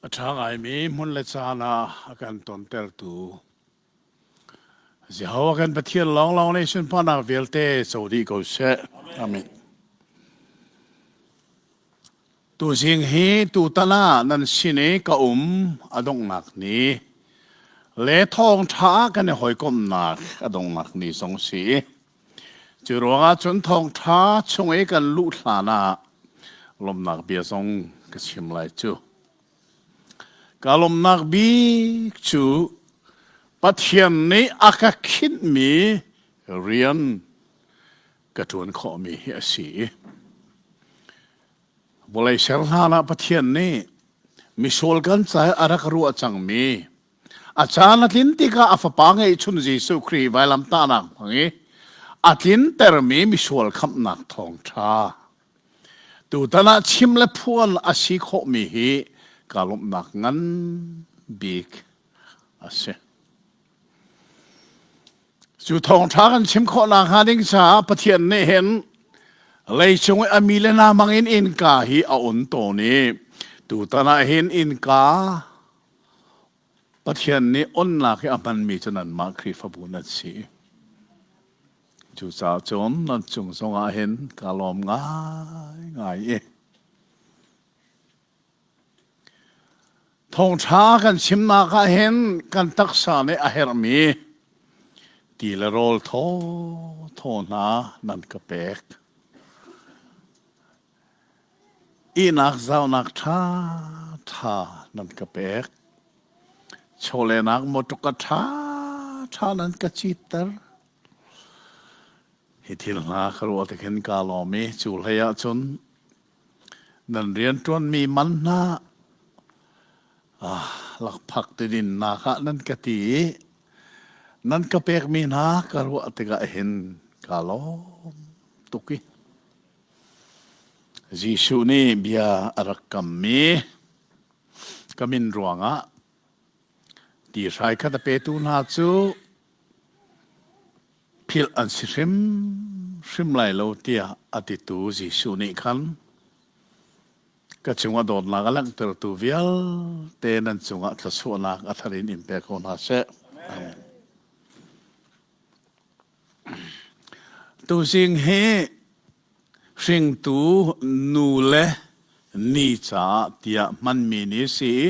A ṭha ngaimi hmun le caan ah a kan tontertu Jehovah kan Pathian lawnglawng nih sunparnak vialte co dih ko seh. Amen. Tuzing hi tutan ah nan sin i ka um a donghnak ni le thawngṭha kan i hawikomhnak a donghnak ni zong si. Cu ruangah cun thawngṭha chung i kan luh hlan ah lawmhnak bia zong ka chim lai cu. Ka lawmhnak bik cu Pathian nih a ka khinhmi rian ka ṭuan khawhmi hi a si. Vawlei ser hlan ah Pathian nih misual kan ca i a rak ruah cangmi A caan a tlin tikah a fapa ngeihchun Jesuh Khrih vailamtahnak hmang i a tlintermi misual khamhnak thawngṭha. Tutan ah chim le phuan a si khawhmi hi kaa lawmhnak ngan bik a si. Cu thawngṭha kan chim khawhnak hnga ding caah Pathian nih hin leicung i a mi le hna hmangin innka hi a on tawn i tutan ah hin innka Pathian nih onnak hi a hmanmi cu nanmah Khrihfabu nan si. Cucaah cun nan cung zongah hin ka lawm ngaingai i thawngṭha kan chimnak ah hin kan taksa nih a herhmi ti le rawl thaw thaw hna nan ka pek. Ihnak zaunak ṭhaṭha nan ka pek. Chawlehnak mawṭawka ṭhaṭha nan ka citter. Hi thil hna ka ruah tik hin kaa lawm i cu hlei ah cun nan rianṭuanmi man hna ah lakphak tidinnak ah nan ka ti i nan ka pekmi hna ka ruah tikah hin kaa lawm tuk i Jesuh nih bia a rak kammi ka min ruangah ti hrai khat a petu hna cu philh an si hrimhrim lai lo tiah a titu Jesuh nih khan ka cungah dawtnak a langhtertu vialte nan cungah thluachuahnak a thar in in pe ko hna seh. Amen. Tuzing hi hringtu nu le ni caah tiah hmanmi ni a si i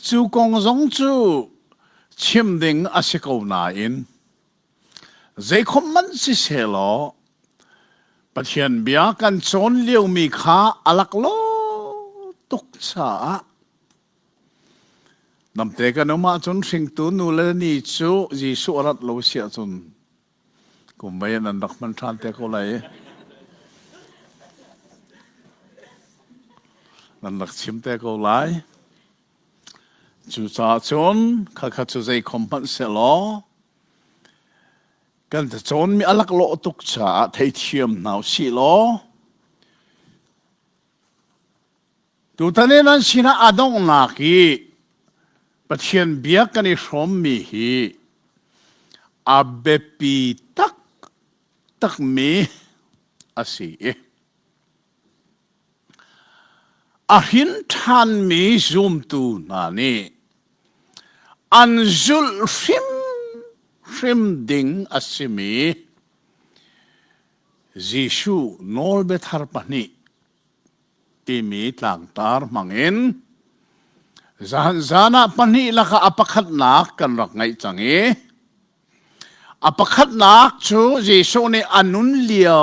cu kong zong cu chim ding a si ko nain zeikhom hmanh sisehlaw Pathian bia kan cawn liomi kha a laklawh tuk caah Namte kan um ahcun hringtu nu le ni cu Jesuh a rat lo si ahcun kum mei in an rak hman ṭhan te ko lai. Nan rak chim te ko lai. Cucaah cun khakha cu zeikhom hmanh sehlaw kan cawnmi a laklawh tuk caah theithiam hna usih law Tutan i nan sinah a donghnak i Pathian bia kan i hrawmmi hi a biapi taktakmi a si i a hrin ṭhanmi zumtu hna nih an zulh hrimhrim ding a simi Jesuh nawlbia thar pahnih timi tlangtar hmangin zan zan ah pahnih lakah a pakhatnak kan rak ngeih cang i a pakhatnak cu Jesuh nih a nun lio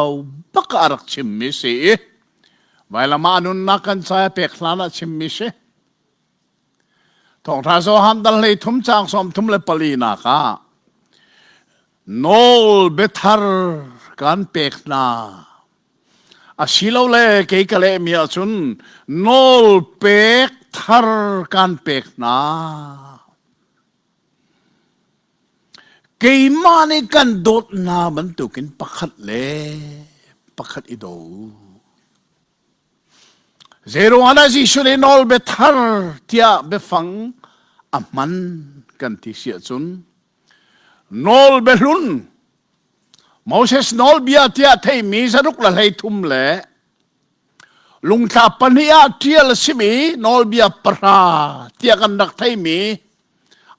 bak ah a rak chimmi si i vailam ah a nunnak kan ca pek hlan ah chimmi si. Thawngṭha Johan dal hlei thum caang sawm thum le pali nak ah nawl biathar kan pek hna. Asilole kei ka lehmi ahcun nawl pek thar kan pek hna. Keimah nih kan dawt hna bantukin pakhat le pakhat i daw u. Zeiruangah dah Jesuh nih nawlbia thar tiah biafang a hman kan ti si ahcun nawlbia hlun Moses nawlbia tiah theihmi zaruk le 13 le. Lungthla pahnih ah ṭial a simi nawlbia pahra tiah kan rak theimi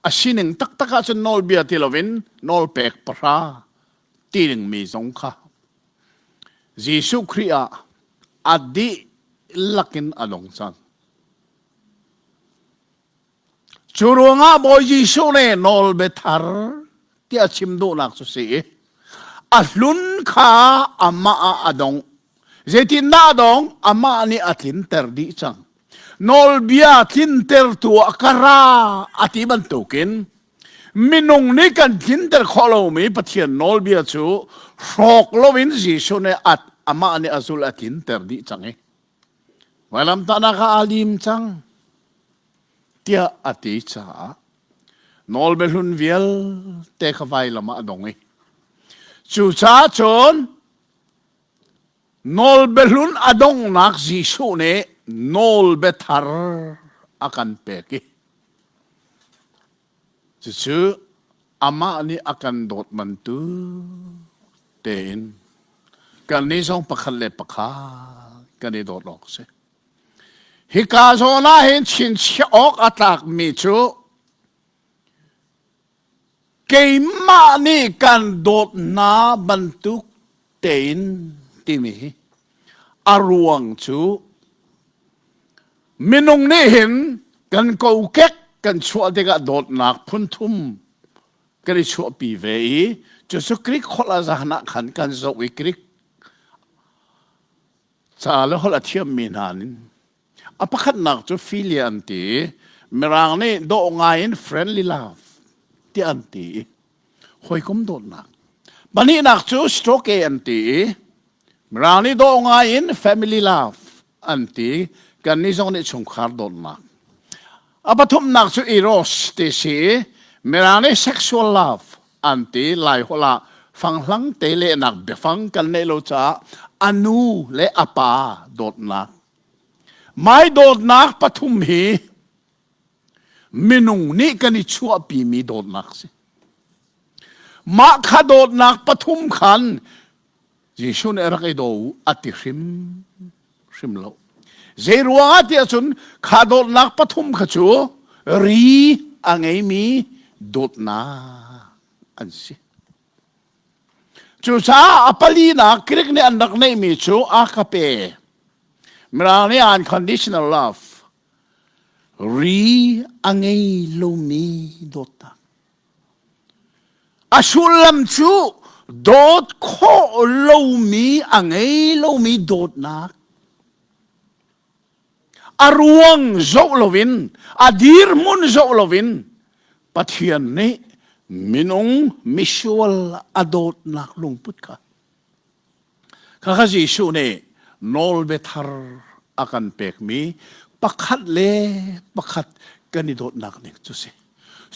a sining taktak ahcun nawlbia ti loin nawlpek pahra ti dingmi zong kha Jesuh Khrih ah a dihlak in a dong cang. Cu ruangah Bawi Jesuh nih nawlbia thar tiah chim duhnak cu si i a hlun kha amah ah a dong. Zeitindah a dong? Amah nih a tlinter dih cang. Nawlbia tlintertu ah ka ra a ti bantukin minung nih kan tlinter khawh lomi Pathian nawlbia cu hrawk loin Jesuh nih amah nih a zul a tlinter dih cang i Vailamtahnak ah aa lim cang tiah a ti caah nawlbia hlun vialte kha vailam ah a dong i cucaah cun nawlbia hlun a donghnak Jesuh nih nawlbia thar a kan pek i Cucu amah nih a kan dawt bantuk tein kannih zong pakhat le pakhat kan i dawt awk a si. Hika zawn ah hin chinchiah awk a tlakmi cu keimah nih kan dawt hna bantuk tein timi hi a ruang cu Minung nih hin kan kokek kan chuah tikah dawtnak phunthum kan i chuahpi ve i cucu Greek holh a zan ah khan kan zoh i Greek ca le holh a thiammi hna nin a pakhatnak cu philia an ti i Mirang nih dawh ngai in friendly love tiah an ti i hawikom dawtnak pahnihnak cu stroke an ti i Mirang nih dawh ngai in family love an ti. Kannih zong nih chungkhar dawtnak. A pathumnak cu eros ti si i Mirang nih sexual love an ti. Lai holh ah fanghlang te lehnak biafang kan neih lo caah a nu le a pa dawtnak. Mai dawtnak pathum hi minung nih kan i chuahpimi dawtnak si. Mah kha dawtnak pathum khan Jesuh nih rak i daw u a ti hrim hrim lo. Zei ruangah tiah cun kha dawtnak pathum kha cu ri a ngeimi dawtnak an si. Cucaah a palinak Greek nih an rak neihmi cu agape. Mirang nih unconditional love. Ri a ngei lomi dawtnak. A sullam cu dawt khawh lomi a ngei lomi dawtnak. A ruang zoh loin, a dirhmun zoh loin Pathian nih minung misual a dawtnak lungput kha Khakha Jesuh nih nawlbia thar a kan pekmi pakhat le pakhat kan i dawtnak ning cu si.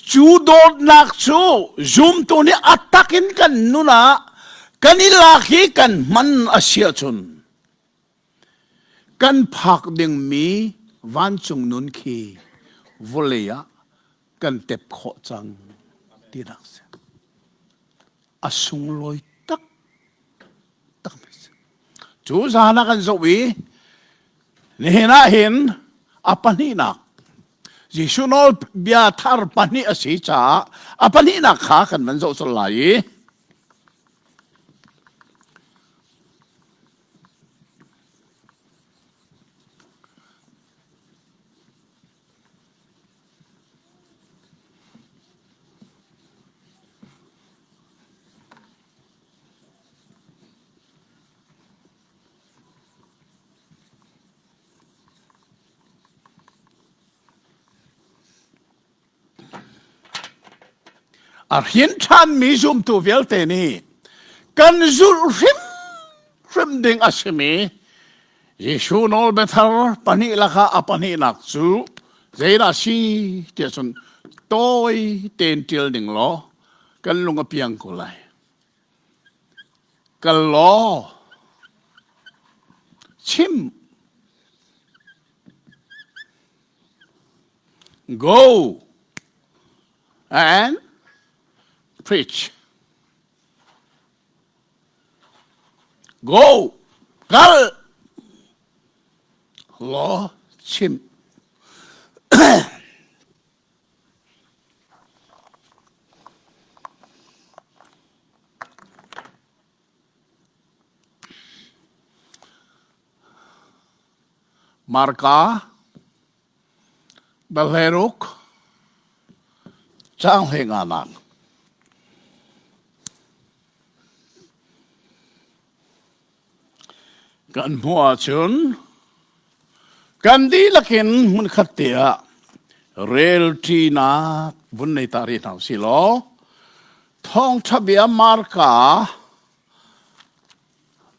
Cu dawtnak cu zumtu nih a tak in kan nun ah kan i lak i kan hman a si ahcun kan phak dingmi vancung nun khi vawlei ah kan tep khawh cang tinak si. A sunglawi tak tak cu zan ah kan zoh i nihin ah hin a pahnihnak Jesuh nawl bia thar pahnih a si caah a pahnihnak kha kan van zoh colh lai i A hrin ṭhanmi zumtu vialte nih kan zulh hrimhrim ding a simi Jesuh nawlbia thar pahnih lakah a pahnihnak cu zeidah a si tiah cun tawi tein ṭial ning law kan lung a piang ko lai. Kal law chim go and preach. Go kal. Law chim. Marka Dahleruk caang hlei nganak. Kan hmuh ahcun kan dihlak in hmunkhat te ah relṭinak vun nei ta rih hna usih law thawngṭha bia Marka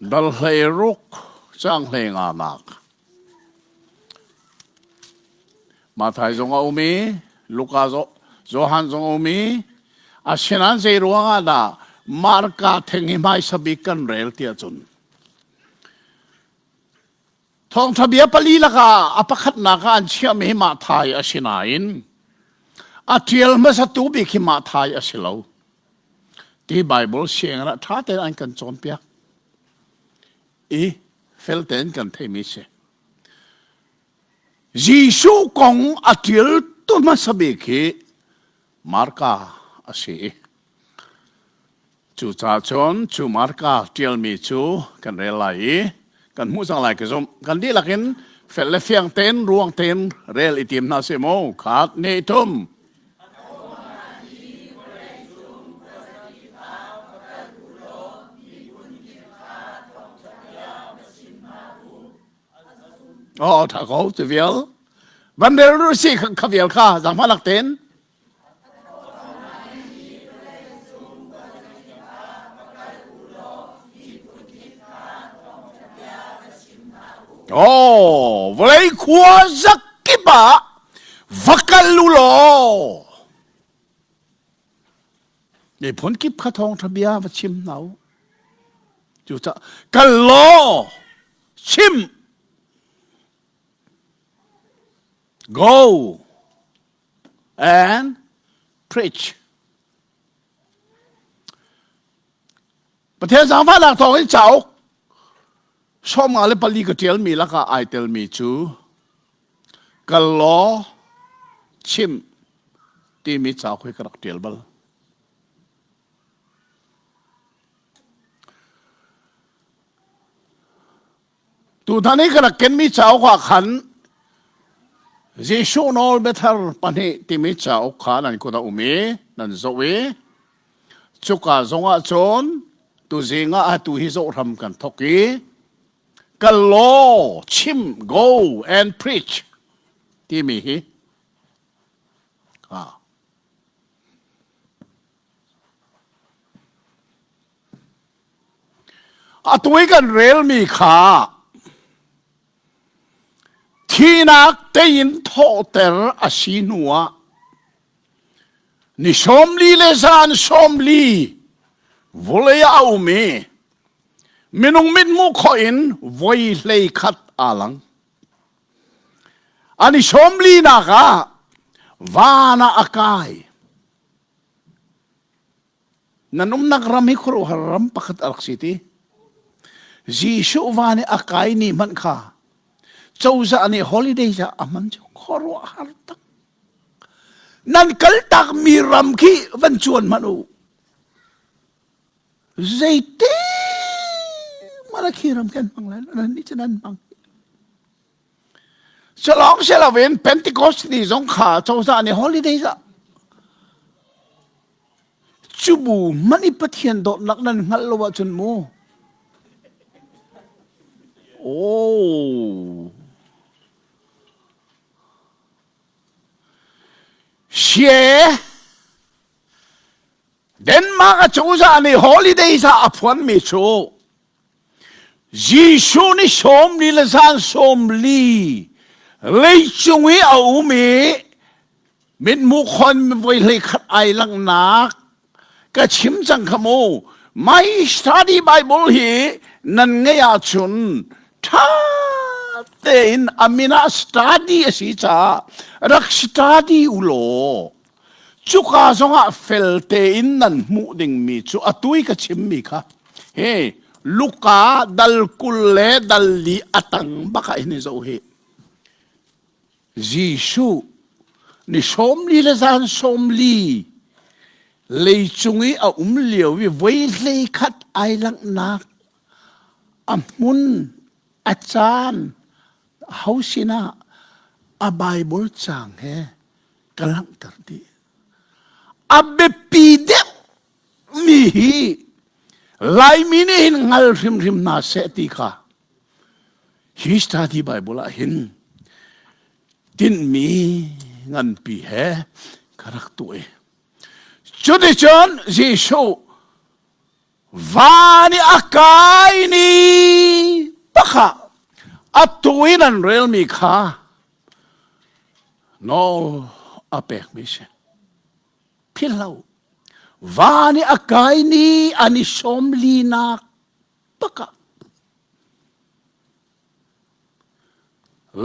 dal 16 caang hlei nganak Mathai zong a um i Luka Johan zong a um i asinain zei ruangah dah Marka theng hi hmaisa bik kan rel tiah cun Thawngṭha bia pali lakah a pakhatnak ah an chiahmi hi Mathai a si nain a ṭial hmasatu bik hi Mathai a si lo ti Baibal sianginn ah ṭha tein an kan cawnpiak i fel tein kan theimi si. Jesuh kong a ṭialtu hmasa bik hi Marka a si i cucaah cun cu Marka ṭialmi cu kan rel lai i kan hmuh cang lai ka zumh. Kan dihlak in fel le fiang tein ruang tein rel i tim hna sih mu. Khat, hnih, thum. Oh, tha ko ti vial. Van rel ru si kha vial kha zangma lak ten. Oh, vawlei khua zakip ah va kal u law miphun kip kha thawngṭha bia va chim hna u. Cucaah kal law chim go and preach. Pathian zaangfahnak thawng in cauk 54 ka ṭialmi lakah ai telmi cu kal law chim timi cauk hi ka rak ṭial bal. Tutan i ka rak kenmi cauk ah khan Jesuh nawl biathar pahnih timi cauk kha nan kut a um i nan zoh i cuka zongah cun tuzing ah atu hi zoh hram kan thawk i kal law chim go and preach timi hi ah Atu i kan relmi kha thihnak tein thawhter a si hnuah ni 40 le zan 40 vawlei ah a um i minung mithmuh khawh in voi 11 aa lang. An i 40nak ah van ah a kai. Nan umnak ram hi khuaruahhar ram pakhat a rak si ti. Jesuh va nih a kai ni hmanh kha cozah nih holiday ah a hman cu khuaruahhar tak. Nan kaltak mi ram khi van cuan hmanh u. Zeiti mana khi ram kan hmang lai nan nih cu nan hmang. Salawng si loin Pentecost ni zong kha cozah nih holiday ah cu bu hmanh i Pathian dawtnak nan hngalh lo ahcun mu oh She Denmark a cozah nih holidays ah a phuanmi cu Jesuh nih 40 le zan 40 leicung i a um i mithmuh khon voi 11 ai langhnak ka chim cang kha mu my study bible hi nan ngeih ahcun ṭha tein a min ah study a si caah rak study u law Cuka zongah fel tein nan hmuh dingmi cu atu i ka chimmi kha hi Luka dal 24 a tang bak ah hin i zoh hi. Jesuh ni 40 le zan 40 leicung i a um lio i voi 11 ai langhnak a hmun a caan ho sinah a Bible caang he ka langhter dih. A biapi deuh mi hi Laimi nih hin hngal hrimhrim hna seh ti kha hi study Bible ah hin tinhmi nganpi he ka rak tuah i cuticun Jesuh van i a kai ni pakha atu in an relmi kha nawl a pekmi si. Philhlo. Van i a kai ni an i sawm linak pakah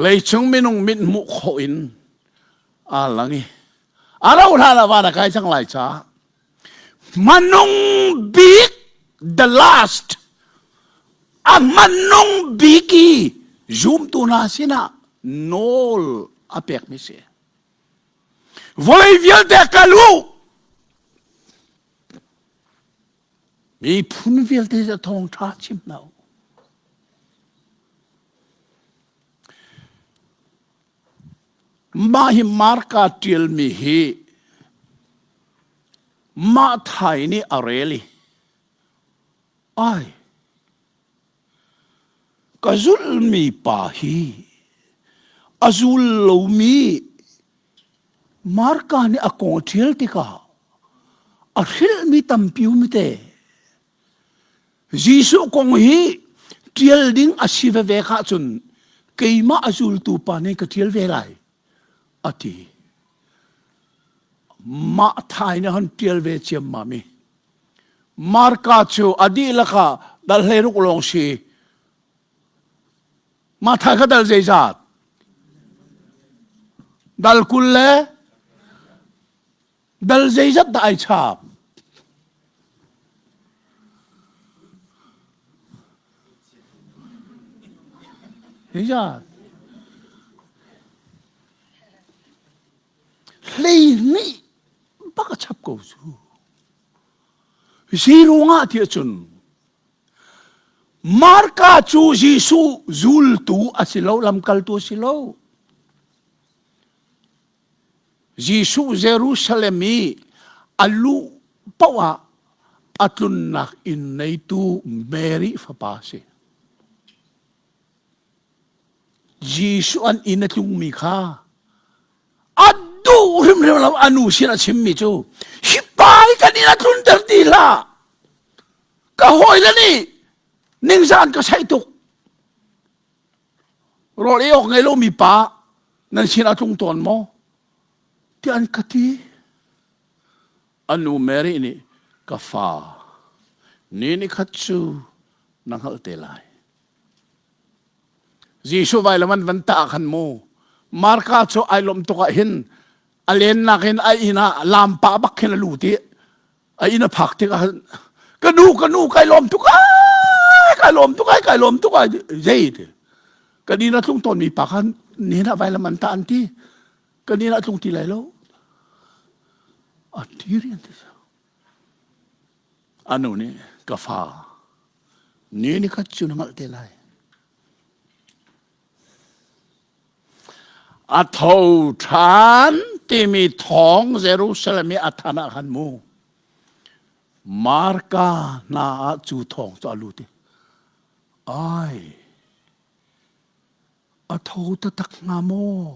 leicung minung mit hmuh khawh in aa lang i a rauh hlan ah van a kai cang lai caah Hmanung bik the last a hmanung bik i zumtu hna sinah nawl a pekmi si. Vawlei vialte kal u. Miphun vialte thawngṭha chim hna u. Mah hi Marka ṭialmi hi mah thai nih a rel i ai ka zulhmi pa hi a zul lomi Marka nih a kong a ṭial tikah a hrilhmi tampi um te. Jesuh kong hi ṭial ding a si veve ahcun keimah a zultu pa nih ka ṭial ve lai a ti. Mah thai nih han ṭial ve ciammam i Marka cu a dihlak ah dal 16 lawng si. Mah thai kha dal zeizat? Dal 20 le Dal zeizat dah ai chap? Zeizat? 12 bak a chap ko cu. Hi ruangah tiah cun Marka cu Jesuh zultu a si lo, lamkaltu a si lo. Jesuh Jerusalem i a luh paoh ah a tlunnak inn neitu Mary fapa a si. Jesuh an inn a tlungmi kha a duh hrimhrim lo a nu sin a chimmi cu hi pa hi kan inn a tlunter ti hlah ka hawile nih ningzan ka saih tuk Rawl ei awk ngei lomi pa nan sin a tlung tawn maw? Tiah an ka ti. A nu Mary nih ka fa ni ni khat cu na hngalh te lai. Jesuh vailam an van tah khan mu Marka cu ai lawmh tuk ah hin a lennak in a inn ah lampa bak khin a lut i a inn a phak tikah ka nu ka nu kai lawm tuk ai kai lawm tuk ai kai lawm tuk ai zei ti kan inn a tlung tawn mi pa khan nihin ah vailam an ta an ti kan inn ah tlung ti lai lo a ti rian ti anu nih ka fa ni ni khat cu na ngalh te lai A tho ṭhan timi thawng Jerusalem i a than ah khan mu Marka hna ah cu thawng cu a lut i ai a tho taktak hnga maw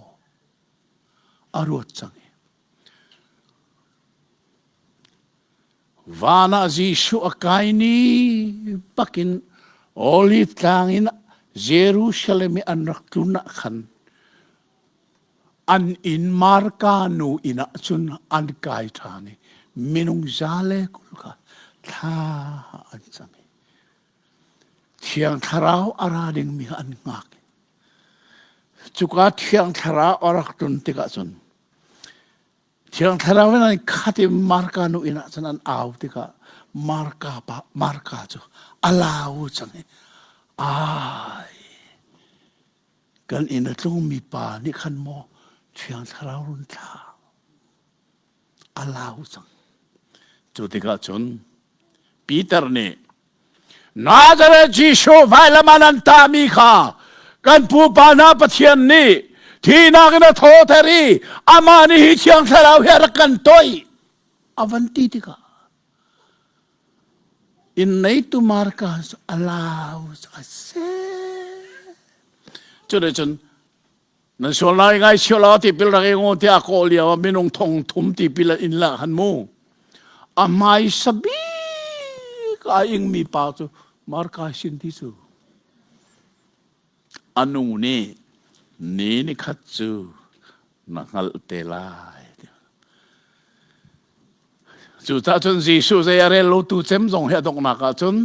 a ruat cang i Van ah Jesuh a kai ni bakin Olive tlang in Jerusalem i an rak tlun ah khan an inn Marka nu inn ah cun an kai ṭhan i minung 120 kha thla an cam i Thiang Thlarau a ra dingmi kha an hngak. Cuka Thiang Thlarau a rak tlun tikah cun Thiang Thlarau in an khat i Marka nu inn ah cun an au tikah Marka pa Marka cu a lau cang i ai kan inn a tlungmi pa nih khan maw. Thiang Thlarau run thla. A lau cang. Cu tikah cun Peter nih Nazareth Jesuh vailam ah nan tahmi kha kan pupa hna Pathian nih thihnak in a thawhter i amah nih hi Thiang Thlarau hi a rak kan toih a van ti tikah inn neitu Marka cu a lau a si. Cuticun nan sual ngai ngai sio la tipil rak i ngu tiah kawh lio ah minung thong thum tipil in la han mu a hmai sabik a ingmi pa cu Marka sin ti cu a nu nih ni ni khat cu na hngalh te lai Cucaah cun Jesuh zei a rel lo tu cem zong hi a donghnak ah cun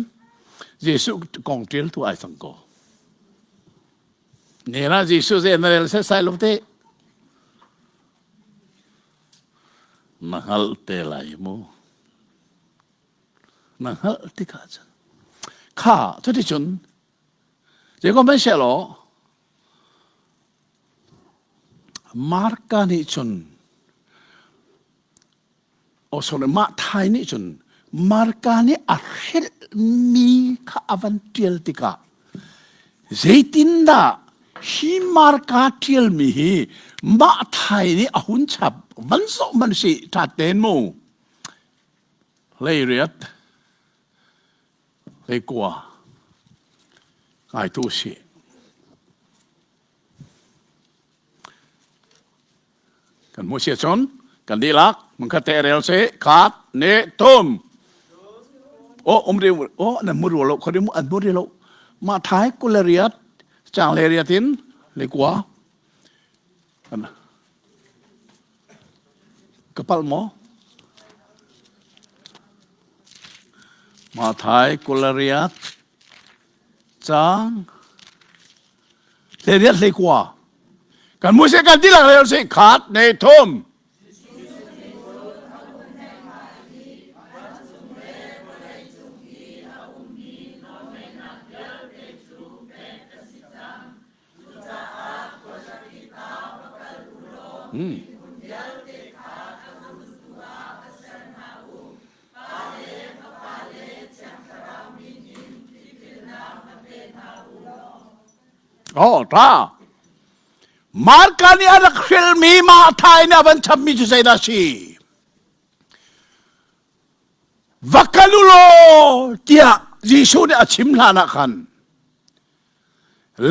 Jesuh kong ṭial tu ai cang ko. Nela Jesuh zei na rel setsai lo te. Na hngalh te lai mu. Na hngalh tikah cun kha cuticun zei ko hmanh sehlaw Marka nih cun oh sorry mah thai nih cun Marka nih a hrelhmi kha a van ṭial tikah zeitindah hi Marka ṭialmi hi mah thai nih a hun chap van zoh hmanh sih ṭha tein mu hleiriat hleikua ngai tu sih Kan hmuh si cun kan dihlak mangkhat te rel si khat ne thum oh um ri oh nan mu ru lo khori mu an mu ri lo ma thai kulariat chang le riatin le kwa kapal mo ma thai kulariat Cang. Hleriat hleikua. Kan muse kan tilak rel si khat ne thum. Hmm. Oh, ta. Marka nih a rak hrilmi mah thai nih a van chapmi cu zeidah si? Va kal u law tiah Jesuh nih a chim hlan ah khan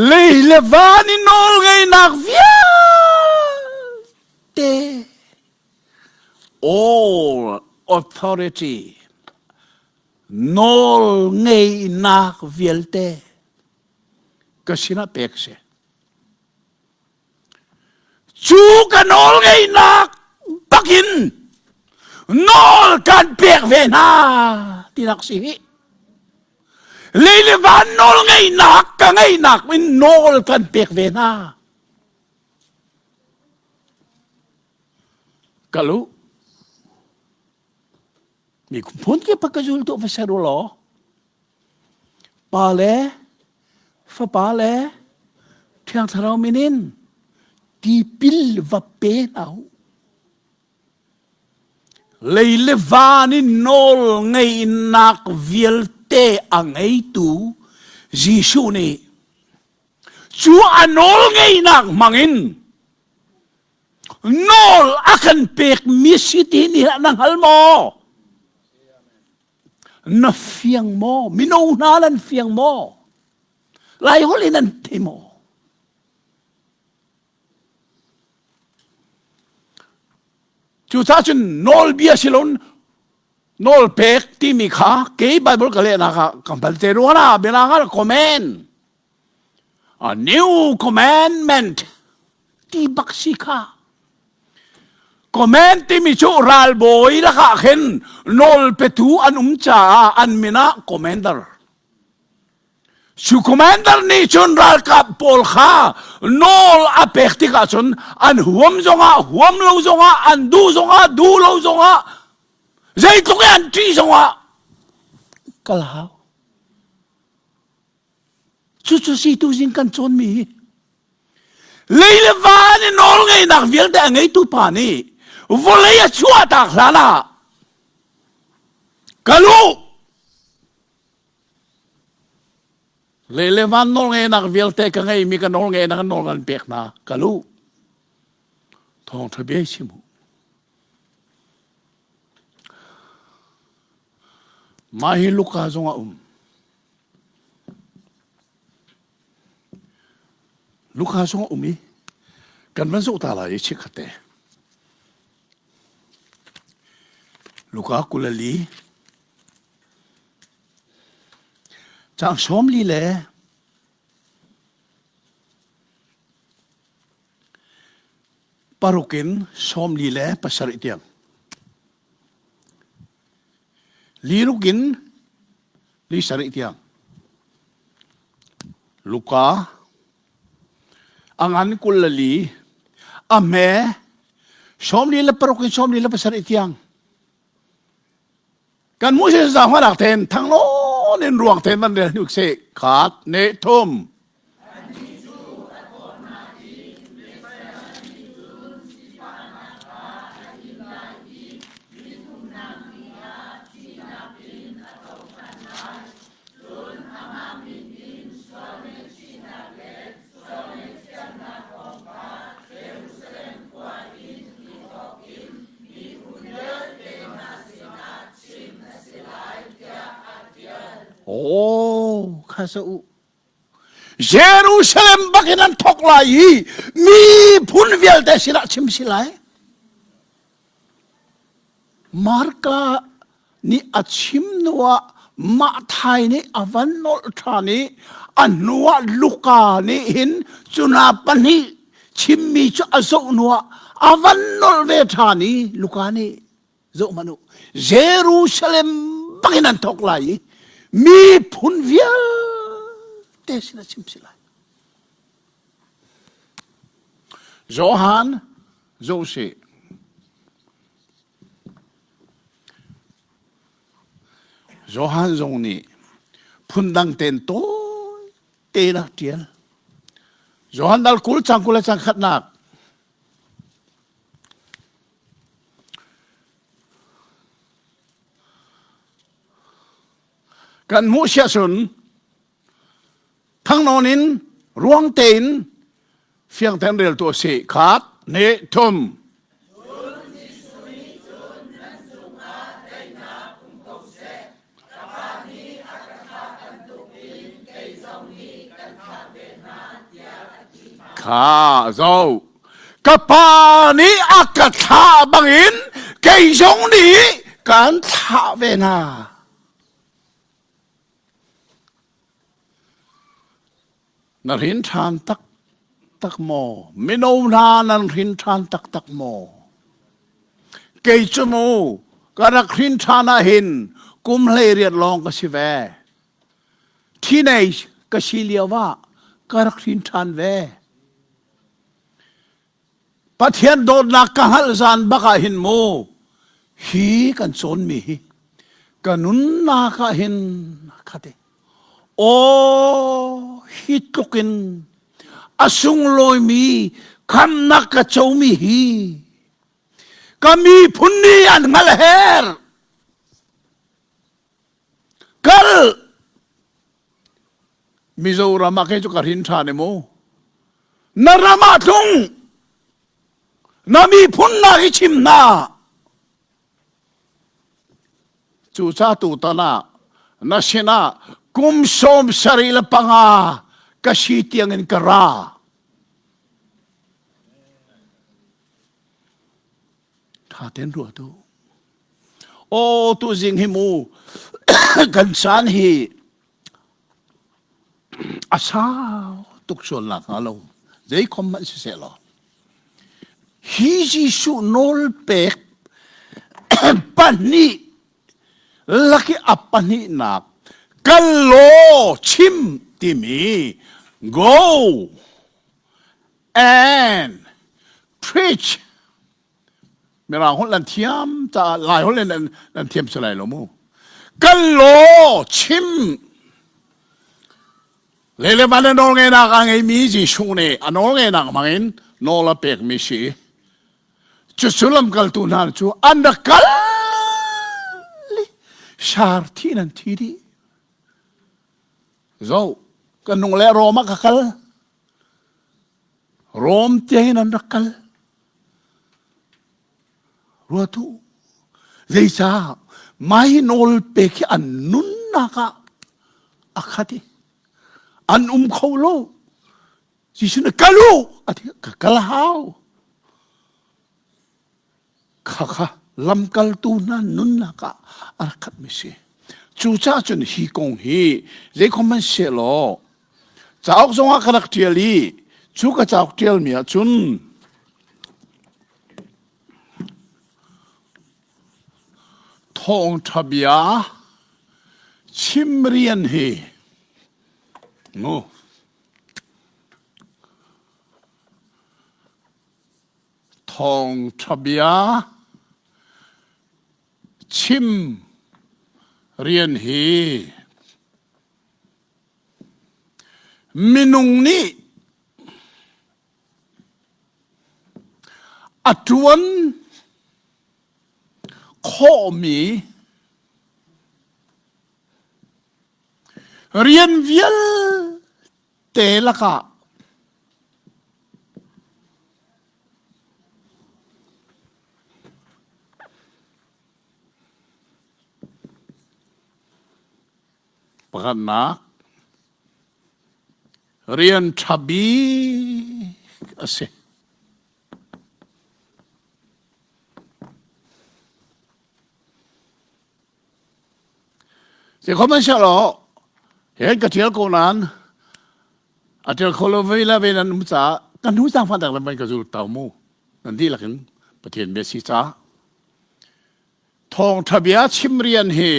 lei le van i nawl ngeihnak vialte all authority nawl ngeihnak vialte ka sinah pek si cu ka nawl ngeihnak bakin nawl kan pek ve hna tinak si hi lei le van nawl ngeihnak ka ngeihnak in nawl kan pek ve hna Kal u. Mi phun kip ka zul tu va ser u law. Pa le fapa le Thiang Thlarau min in tipil va pe hna u. Lei le van in nawl ngeihnak vialte a ngeitu Jesuh nih cu a nawl ngeihnak hmangin nawl a kan pekmi si ti ni na hngal maw? Na fiang maw? Mino hna nan fiang maw? Lai holh in nan thei maw? Cucaah cun nawlbia si loin nawl pek timi kha kei Bible ka lehnak ah ka hman te rua na bialang ah comment a new commandment ti bak si kha comment timi cu ralbawi lakah khin nawl petu an um caah an min ah commander cu commander nih cun ralkap pawl kha nawl a pek tikah cun an huam zongah huam lo zongah an duh zongah duh lo zongah zeitluk i an ṭih zongah kal hau cucu si tuzing kan cawnmi hi. Lei le van i nawl ngeihnak vialte a ngeitu pa nih vawlei a chuahtak hlan ah kal u Lei le van nawlngeihnak vialte ka ngeimi ka nawlngeihnak nawl kan pek hna kal u thawngṭha bia chim u Mah hi Luka zong a um. Luka zong a um i kan van zoh ta lai i chikkhat te. Luka 24 Caang 40 le paruk in 47 tiang. Liruk in li sarih tiang. Luka a ngan 24 a hme 46 in 47 tiang. Kan mu si za hmanak ten thanglawn in ruang ten van rel hnuk se khat ne thum. Oh, kha sa u. Jerusalem bak in an thok lai i miphun vialte sinah chim si lai. Marka nih a chim hnuah Matthai nih a van nolh ṭhan i a hnuah Luka nih hin cuna pahnih chimmi cu a zoh hnuah a van nolh ve ṭhan i Luka nih zoh hmanh u Jerusalem bangin an thawk lai i miphun vialte sin a chim si lai. Johan zoh sih. Johan zong nih phundang tein tawi tein a ṭial. Johan dal 20 cang 20 le cang khatnak. Kan hmuh siah cun thangnawn in ruang tein fiang tein rel tu a si. Khat, hnih, thum. Kha zo. Ka pa nih a ka thlah bangin kei zong nih kan thlah ve hna. Na hrin ṭhan taktak maw? Mino hna nan hrin ṭhan taktak maw? Kei cu mu ka rak hrin ṭhan ah hin kum 18 lawng ka si ve. Teenage ka si lio ah ka rak hrin ṭhan ve. Pathian dawtnak ka hngalh zan bak ah hin mu hi kan cawnmi hi ka nunnak ah hin khat i aw hi tluk in a sunglawimi khamnak ka comi hi ka miphun nih an hngalh her kal Mizoram ah kei cu ka hrin ṭhan i mu. Na ram ah tlung. Na miphun nak i chim hna. Cuca tutan ah na sinah kum 75 ka si tiangin ka ra. Ṭha tein ruah tu. Aw tu zing hi mu kan caan hi A sau tuk sual nak hnga lo zeikhom hmanh siseh law hi Jesuh nawl pek pahnih laki a pahnihnak kal law chim timi go and preach Mirang holh nan thiam caah Lai holh in nan thiam si lai lo mu. Kal law chim. Lei le van a nawlngeihnak a ngeimi Jesuh nih a nawlngeihnak hmangin nawl a pekmi si. Cucu lamkaltu hna cu an rak kal i sar thi in an thi dih. Zo, ka nung le Rom ah ka kal. Rom tiangin an rak kal. Ruat u. Zeicah mai nawl pek hi an nunnak ah a khat i an um kho lo. Jesuh nih kal u a ti ka kal hau. Khakha lamkaltu hna nunnak ah a rak khatmi si. Cucaah cun hi kong hi zeikhom hmanh sehlaw cauk zongah ka rak ṭial i cu ka cauk ṭialmi ah cun thawngṭha bia chim rian hi mu Thawngṭha bia chim rian hi minung nih a ṭuan khawhmi rian vialte lakah Pakhatnak, rian ṭha bik a si. Sihmanhsehlaw he ka ṭial ko nain a ṭial kho lo vei le vei nan um caah ka hnu zaangfah tak le ka zul to mu nan dihlak in Pathian bia si caah thawngṭha bia chim rian hi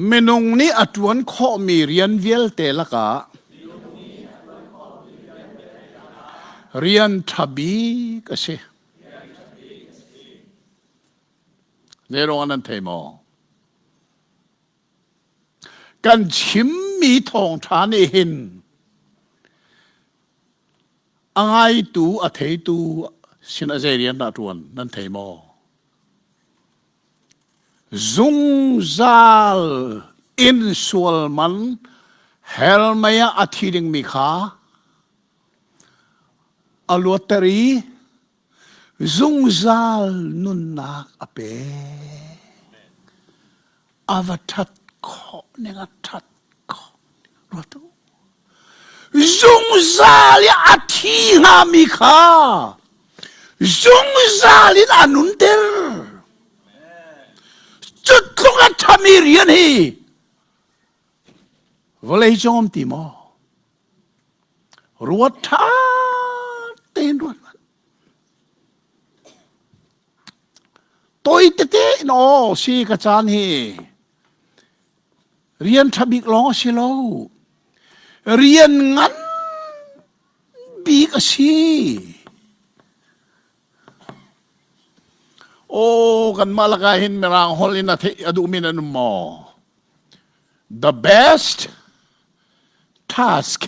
minung nih a ṭuan khawhmi rian vialte lakah rian ṭha bik a si. Zeiruangah nan thei maw? Kan chimmi thawngṭha nih hin a ngaitu, a theitu sin a zei rian dah ṭuan nan thei maw? Zungzal in sual man hell mei ah a thi dingmi kha a luatter i Zungzal nunnak a pek. A va ṭhat khawh ning a ṭhat khawh. Ruat u. Zungzal i a thi hngami kha zungzal in a nunter. Cu tluk a ṭhami rian hi vawlei cung um ti maw? Ruat ṭha tein ruat hmanh. Toi tete in aw si ka caan hi rian ṭha bik lawng a si lo. Rian ngan bik a si. Aw kanmah lakah hin Mirang holh in a theih a duhmi nan um maw? The best task.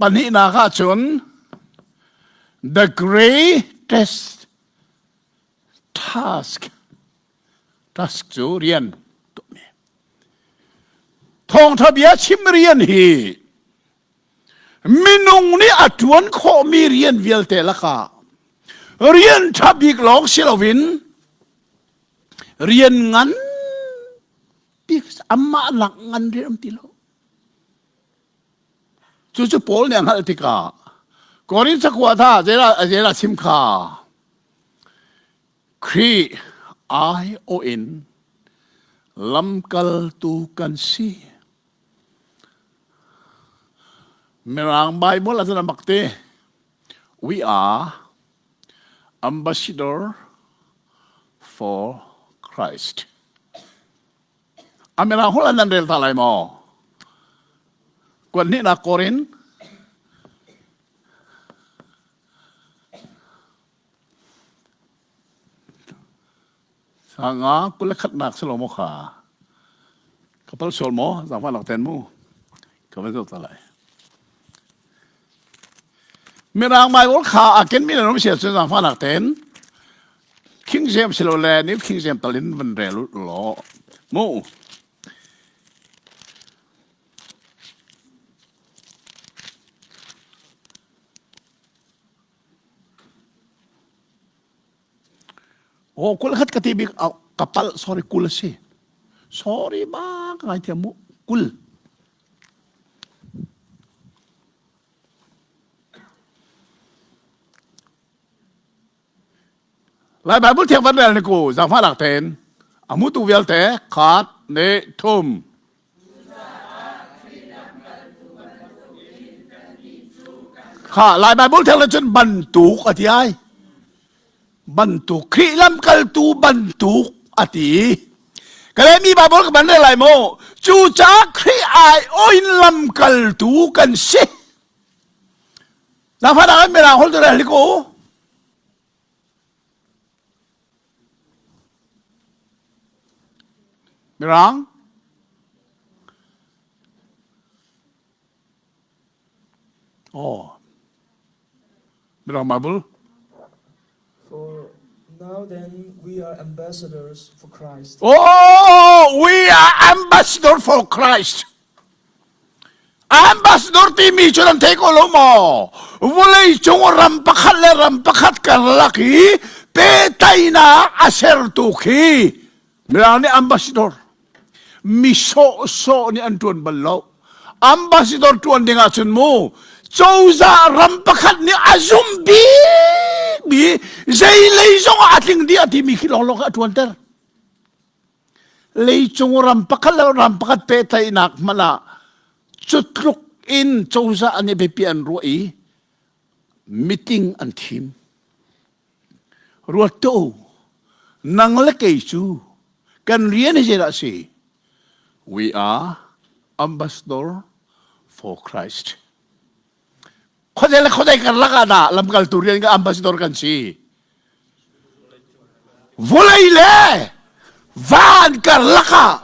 Pahnihnak ahcun the greatest task. Task cu rian tuahmi. Thawngṭha bia chim rian hi minung nih a ṭuan khawhmi rian vialte lakah rian ṭha bik lawng si loin rian ngan bik amah lak ngan rian um ti lo. Cucu Paul nih a hngalh tikah Korin cakuat ah zeidah chim kha Khrih aiawh in lamkaltu kan si. Mirang Bible ah cun a mak te. We are ambassador for Christ. A Mirang holh an nan rel ta lai maw? Kuat hnihnak Korin Sanga 21 nak si lo maw kha? Ka pal sual maw? Zaangfah lak ten mu. Ka van zoh ta lai. Mirang Bible kha a ken mi nan um sia cun zaangfah lak ten. King James lo le New King James talin van rel law. Mu. Aw 20 khat ka ti bik ka palh sorry 20 a si. Sorry ba ka ngaithiam mu 20. Lai Bible thiang van rel ni ku zangfah lak ten amu tu vialte khat ne thum Kha Lai Bible theng le cun bantuk a ti ai. Bantuk Khrih lamkaltu bantuk a ti. Ka le mi Bible ka ban rel lai mu. Cucaah Khrih ai oin lamkaltu kan si. Nangfah nak mirang holh tu rel ko. Mirang Oh. Mirang Bible. For now then we are ambassadors for Christ. Oh, we are ambassador for Christ. Ambassador timi cu nan thei ko lo maw? Vawlei cung ram pakhat le ram pakhat karlak i pehtlaihnak a sertu khi Mirang nih ambassador mi sawhsawh nih an ṭuan bal lo. Ambassador ṭuan ding ahcun mu cozah ram pakhat nih a zum bikmi zeilei zong ah a tling dih a timi khi lawnglawng khi a ṭuanter. Leicung ram pakhat le ram pakhat pehtlaihnak hmanh ah cutluk in cozah an i biapi an ruah i meeting an thim. Ruat tuah u, nang le kei cu kan rian hi zeidah a si? We are ambassador for Christ. Khuazei le khuazei karlak ah dah lamkaltu rian ka ambassador kan si? Vawlei le van karlak ah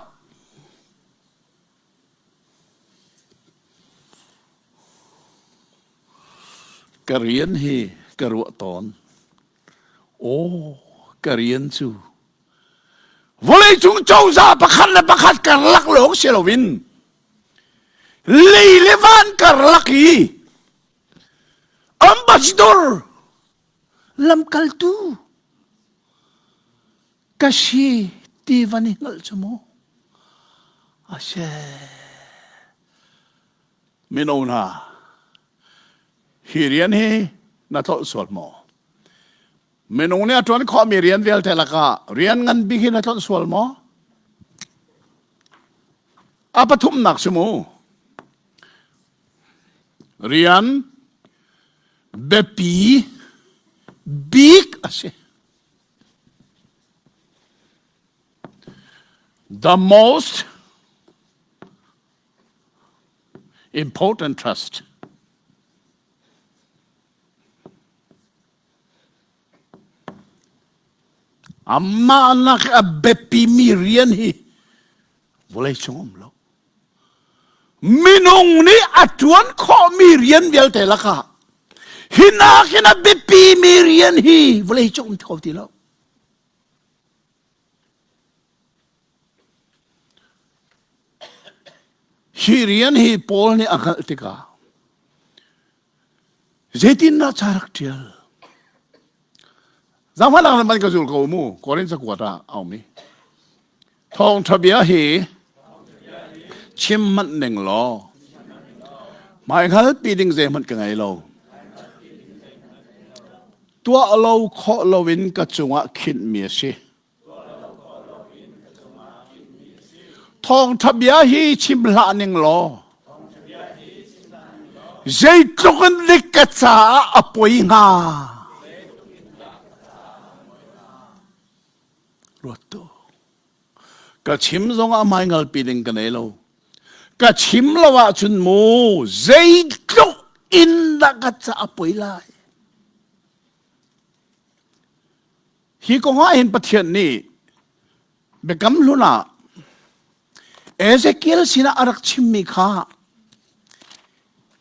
ka rian hi ka ruah tawn. Aw, ka rian cu vawleicung cozah pakhat le pakhat karlak lawng si loin lei le van karlak i ambassador lamkaltu ka si ti van i hngalh cu mu a si mino hna hi rian hi na tlolh sual maw minung nih a ṭuan khawhmi rian vialte lakah rian ngan bik hi na tlolh sual maw A pathumnak si mu. Rian biapi bik a si. The most important trust. Amah nak a biapimi rian hi vawleicung um lo. Minung nih a ṭuan khawhmi rian vialte lakah hi nakin a biapimi rian hi vawleicung um kho ti lo. Hi rian hi Paul nih a hngalh tikah Zeitindah ca rak ṭial? Zaangfahnak in man ka zul ko mu. Korin cakuat ah a um i. Thawngṭha bia hi chim hmanh ning law hmaihngalpi ding zeihmanh ka ngei lo. Tuah lo khawh loin ka cungah khinhmi a si. Thawngṭha bia hi chim hlah ning law zeitluk in dik ka caah a poi hnga. Ruat tu. Ka chim zongah hmaingalpi ding ka nei lo. Ka chim lo ahcun mu zeitluk in dah ka caah a poi lai. Hi kong ah hin Pathian nih Biakam Hlun ah Ezekiel sinah a rak chimmi kha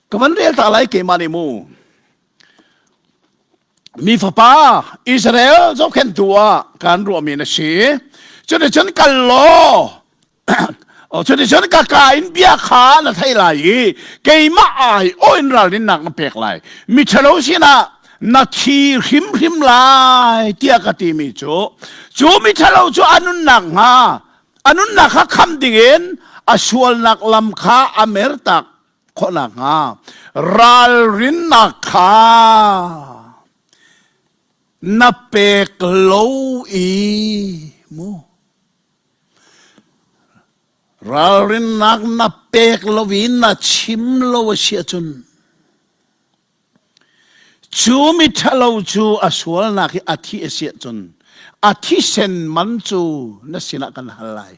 ka van rel ta lai keimah nih mu. Mi fapa Israel zohkhenhtu ah kan ruahmi na si. Cuticun kal law cuticun ka ka in bia kha na thei lai i keimah ai aw in ralrinnak na pek lai. Mi ṭhalo sinah na thi hrimhrim lai tiah ka timi cu cu mi ṭhalo cu a nunnak hnga a nunnak kha kham dingin a sualnak lam kha a mertak khawh nakhnga ralrinnak kha na pek lo i mu ralrinnak na pek lo i na chim lo a si ahcun cu mi ṭhalo cu a sualnak hi a thi a si ahcun a thisen man cu na sinah kan hal lai.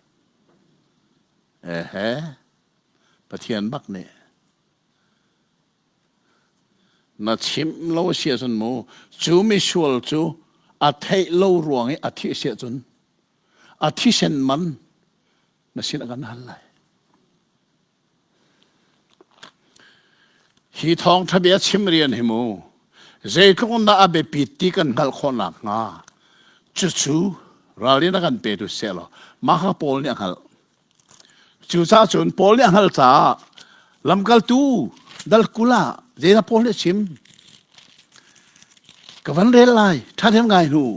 Ehe. Pathian bak nih na chimh lo a si ahcun mu cu misual cu a theih lo ruang i a thih a si ahcun a thisen man na sin a kan hal lai. Hi thawngṭha bia chim rian hi mu zeitluk in dah a biapit ti kan hngalh khawh nakhnga cucu ralrin a kan petu seh law mah kha Paul nih a hngalh. Cucaah cun Paul nih a hngalh caah lamkaltu dal 20 ah zeidah Paul nih a chim? Ka van rel lai, ṭhahnem ngai hnu.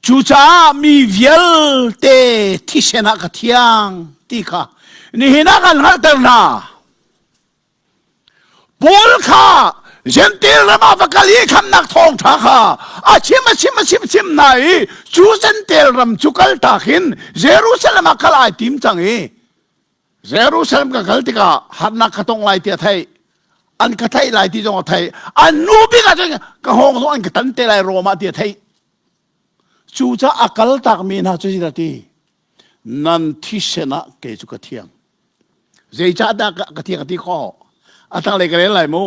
Cucaah mi vialte thisen ah ka thiang ti kha nihin ah kan hngalhter hna. Paul kha Gentil ram ah va kal i khamnak thawngṭha kha a chim a chim a chim chim hna i cu Gentil ram cu kal tak in Jerusalem ah kal ai tim cang i Jerusalem ka kal tikah harnak ka tong lai ti a theih an ka theih lai ti zong a theih an nu bik ah cun ka hawng zong an ka tan te lai Rom ah ti a theih cucaah a kal tak mi hna cu zeidah ti nan thisen ah kei cu ka thiang Zeicahdah ka thiang a ti khawh? A tanglei ka rel lai mu.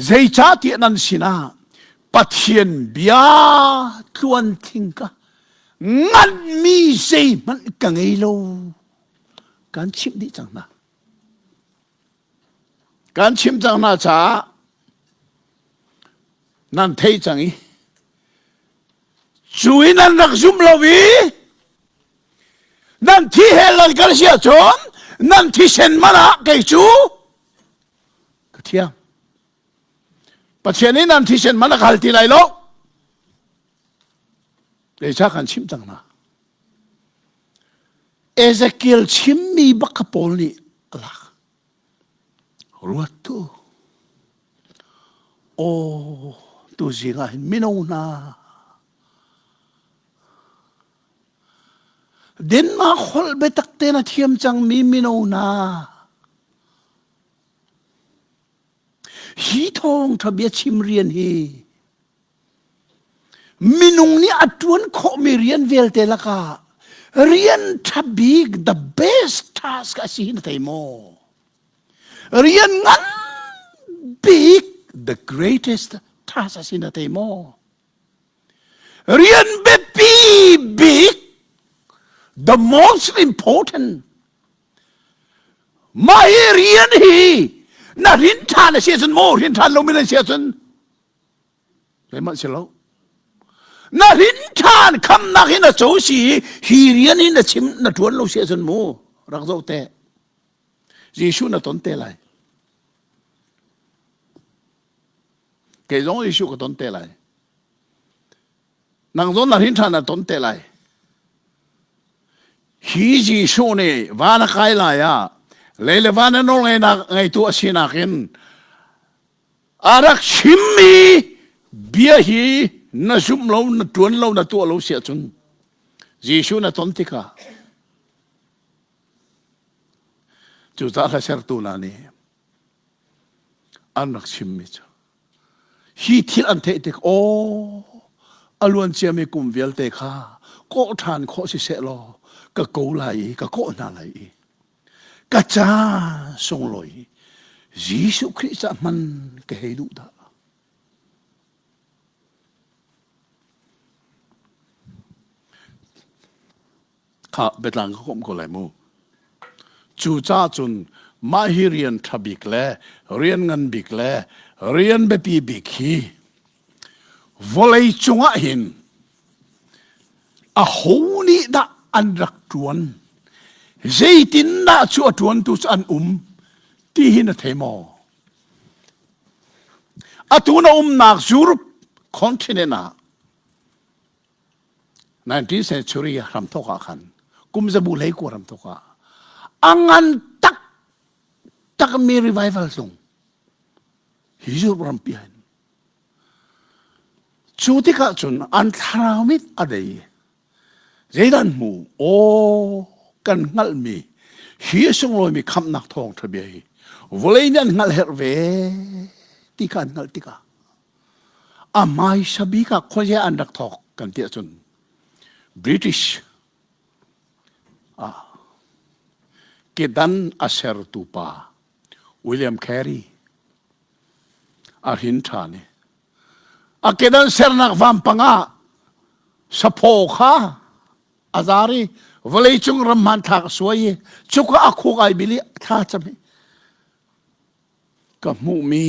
Zeicahtiah nan sinah Pathian bia tluantling ka nganmi zeihmanh ka ngei lo. Kan chimh dih cang hna. Kan chimh cang hna caah nan thei cang i cu i nan rak zum lo i Nan thi he lan kan si ahcun nan thisen man ah kei cu ka thiang. Pathian nih nan thisen man a ka hal ti lai lo. Zeicah kan chimh cang hna. Ezekiel chimmi bak kha Paul nih a lak. Ruat tu. Aw, tu zing ah hin mino hna Denmark holh biatak tein a thiam cangmi mino hna hi thawngṭha bia chim rian hi minung nih a ṭuan khawhmi rian vialte lakah rian ṭha bik the best task a si hi na thei maw? Rian ngan bik the greatest task a si na thei maw? Rian biapi bik, the most important, mah hi rian hi na rin ṭhan a si ahcun maw rin ṭhan lomi na si ahcun zeihmanh si lo. Na rin ṭhan khamnak hi na co si i hi rian hi na chim na ṭuan lo si ahcun mu rak zoh te. Jesuh na ton te lai. Kei zong Jesuh ka ton te lai. Nang zong na hrin ṭhan na ton te lai. Hi Jesuh nih van a kai lai ah lei le van a nawl ngeinak ngeitu a sinak in a rak chimmi bia hi na zumh lo, na ṭuan lo, na tuah lo si ahcun Jesuh na ton tikah cucaah hla sertu hna nih an rak chimmi cu hi thil an theih tik aw a luan ciami kum vialte kha kawh ṭhan khawh si seh law ka ko lai i ka kawh hna lai i ka ca sunglawi Jesuh Khrih ca hman ka hei duh dah. Kha biatlang ka komh ko lai mu. Cu ca cun mah hi rian ṭha bik le rian ngan bik le rian biapi bik hi vawlei cungah hin aho nih dah an rak ṭuan zeitindah cu a ṭuantu cu an um ti hi na thei maw? Atu na umnak Europe continent ah 19th century hramthawk ah khan kum zabu hlei ku hramthawk ah a ngan tak takmi revival tlung hi Europe rampi hin cu tikah cun an thlarau mit a dei zeidan hmu aw kan hngalhmi hi a sunglawimi khamhnak thawng ṭha bia hi vawlei nih an hngalh herh ve ti kha an hngalh tikah A hmaisa bik ah khuazei an rak thawk kan ti ahcun British ah kedan a sertu pa William Carey a hrin ṭhan i a kedan sernak vampang ah saphaw kha a zar i vawleicung ram hmanthlak a suai i cuka a khuk ai bil i thla cam i Ka hmuhmi